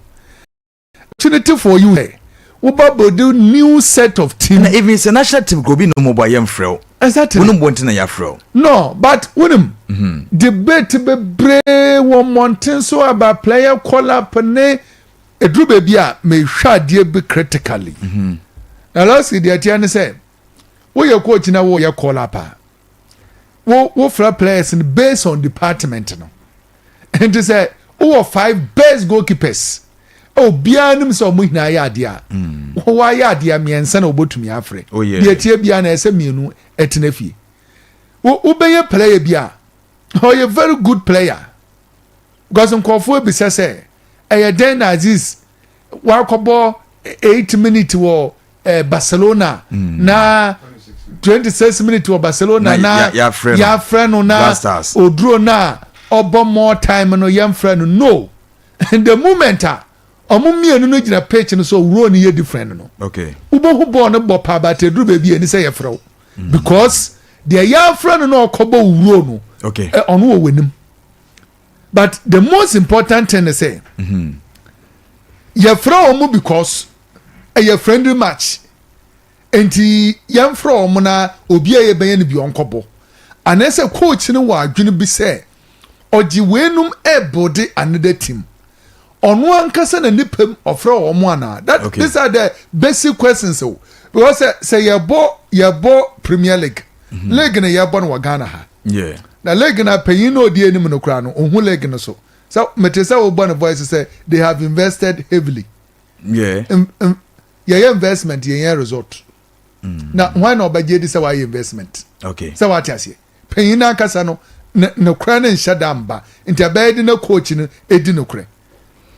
Opportunity for you sɛ woba bɛdi new set of team. Na even sɛ national team kura obi nnum bɔ a yɛnfrɛ wo. Exactly. Wonum bɔ nti na yɛafrɛ wo. No, but wonim mm-hmm. debate bebree wɔ mmɔnten so about player call up ne eduru baabi a mehwɛ adeɛ bi critically. Mm-hmm. Na last deɛ ɛteɛ ne sɛ woyɛ coach na woyɛ call up a wo wofrɛ players no based on department no. Nti sɛ wowɔ five best goalkeepers a obiara nim sɛ wɔn nyinaa yɛ adeɛ a mm. wɔayɛ adeɛ mmiɛnsa na wɔbɛtumi afrɛ oh, deɛ tie biara na ɛsɛ mmienu ɛtena fie wobɛyɛ player bi a ɔyɛ very good player because nkurɔfoɔ bisa sɛ ɛyɛ dɛn na Aziz wakɔbɔ 8 minute wɔ eh, Barcelona mm. na 26 minute wɔ Barcelona na yɛafrɛ no na oduro na ɔbɔ more time no yɛmfrɛ no no the moment a ɔmo mmienu no gyina pitch no so role no yɛ different no okay wobɛhu bɔɔl no bɔ paa but eduru baabi ani sɛ yɛfrɛ wo mm. because deɛ yɛafrɛ no na ɔkɔbɔ wuro no okay ɔno wɔ w'anim but the most important thing is sɛ mm-hmm. yɛfrɛ wɔn because ɛyɛ friendly match nti yɛmfrɛ wɔn na obi a yɛbɛyɛ no bi ɔnkɔbɔ anaasɛ coach no wɔ adwene bi sɛ ɔgye weinom ɛɛbode another team ɔno ankasa na nipa mu ɔfrɛ wɔn anaa that okay. these are the basic questions o because sɛ sɛ yɛbɔ yɛbɔ premier league mm -hmm. league na yɛbɔ no wɔ ghana ha. Yeah. Na league na panyin na odi anim no koraa no ohun league no so sɛ mete sɛ wobɔ ne voice sɛ they have invested heavily. Yeah. Yɛyɛ investment yɛnyɛ result. Mm. Na hwan na ɔbɛgye di sɛ wayɛ investment? Okay. Sɛ wate aseɛ. Panyin no ankasa no ne nokorɛ no nhyɛ da mba nti ɛbɛyɛ de na coach no edi nokorɛ.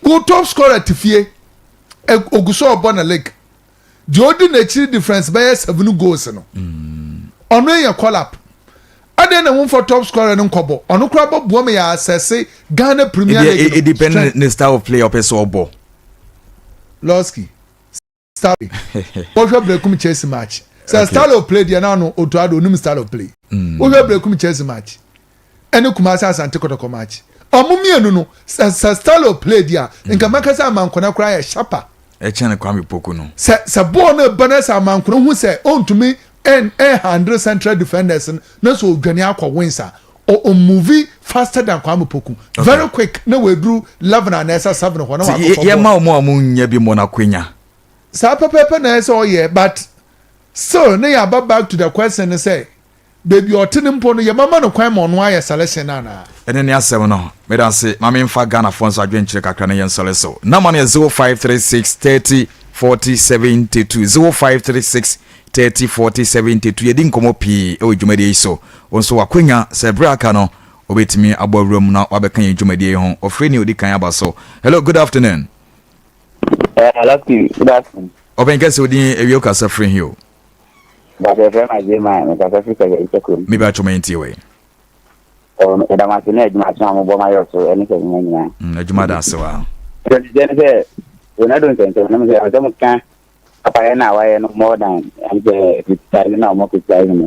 Wo top scorer te fie ogu so ɔbɔ na league. Deɛ ɔdi n'akyiri difference bɛyɛ seven goals no ɔno yɛ call up adɛn na womfa top scorer no nkɔbɔ ɔno koraa bɛboa ma yɛ asɛse Ghana Premier League no it depend ne style of play ɔpɛ sɛ ɔbɔ Losky style wɔhwɛ Berekum Chelsea match sɛ style of play deɛ na ano Otto Addo onim style of play wohwɛ Berekum Chelsea match ɛne Kumasi Asante Kɔtɔkɔ match ɔmo mmienu no sɛ sɛ style of play di a nka mɛka sɛ Amankona koraa yɛ sharper. Ɛkyɛn Kwame Poku no. Sɛ sɛ bɔɔl no ba na sɛ Amankona hu sɛ ɔntumi ɛn ɛn handle central defenders no na sɛ ɔdwane akɔ wings a ɔ ɔ move faster than Kwame Poku okay. very quick na waduru 11 anaasɛ 7 hɔ na wakɔfɔ bɔɔl. Yɛma wɔn a wɔn nyɛ bi mmɔ no akwanya. Saa pɛpɛɛpɛ na ɛsɛ ɔyɛ but still ne yɛ aba back to the question ne sɛ. Baabi a ɔte no mpo no, yɛbɛma no kwan ma ɔno ayɛ selection no anaa? Ɛno ne asɛm no. Meda ase. Ma memfa Ghanafoɔ nso adwenkyerɛ kakra na yɛnsɔre so. Number no yɛ 0536 30 40 72. 0536 30 40 72. Yɛdi nkɔmmɔ pii wɔ dwumadie yi so. Wo nso w'akwanya sɛ berɛ a aka no wobɛtumi abɔ awura mu na wabɛka yɛn dwumadie yi ho. Ɔfrɛ ni a ɔdi kan aba so. Hello, good afternoon. Uh, hello, good afternoon. Ɔbɛn kɛse odin ewie okasa firi he o. Bàtà ɛfrɛ ma gye ma mekasa firi sɛ ɛsɛ kurom. Mi bàtò ma ntie wei. Ɛda mo ase ne adwuma so a mobɔ ma yɛ so ɛne sɛ nyina nyinaa. Adwuma da ase wa. Sɛ ne sɛ Ronaldo nsɛnsɛm no sɛ ɔsɛ mo ka. Papa yɛ na wayɛ no more than ɛn sɛ criticize na ɔmo criticize no.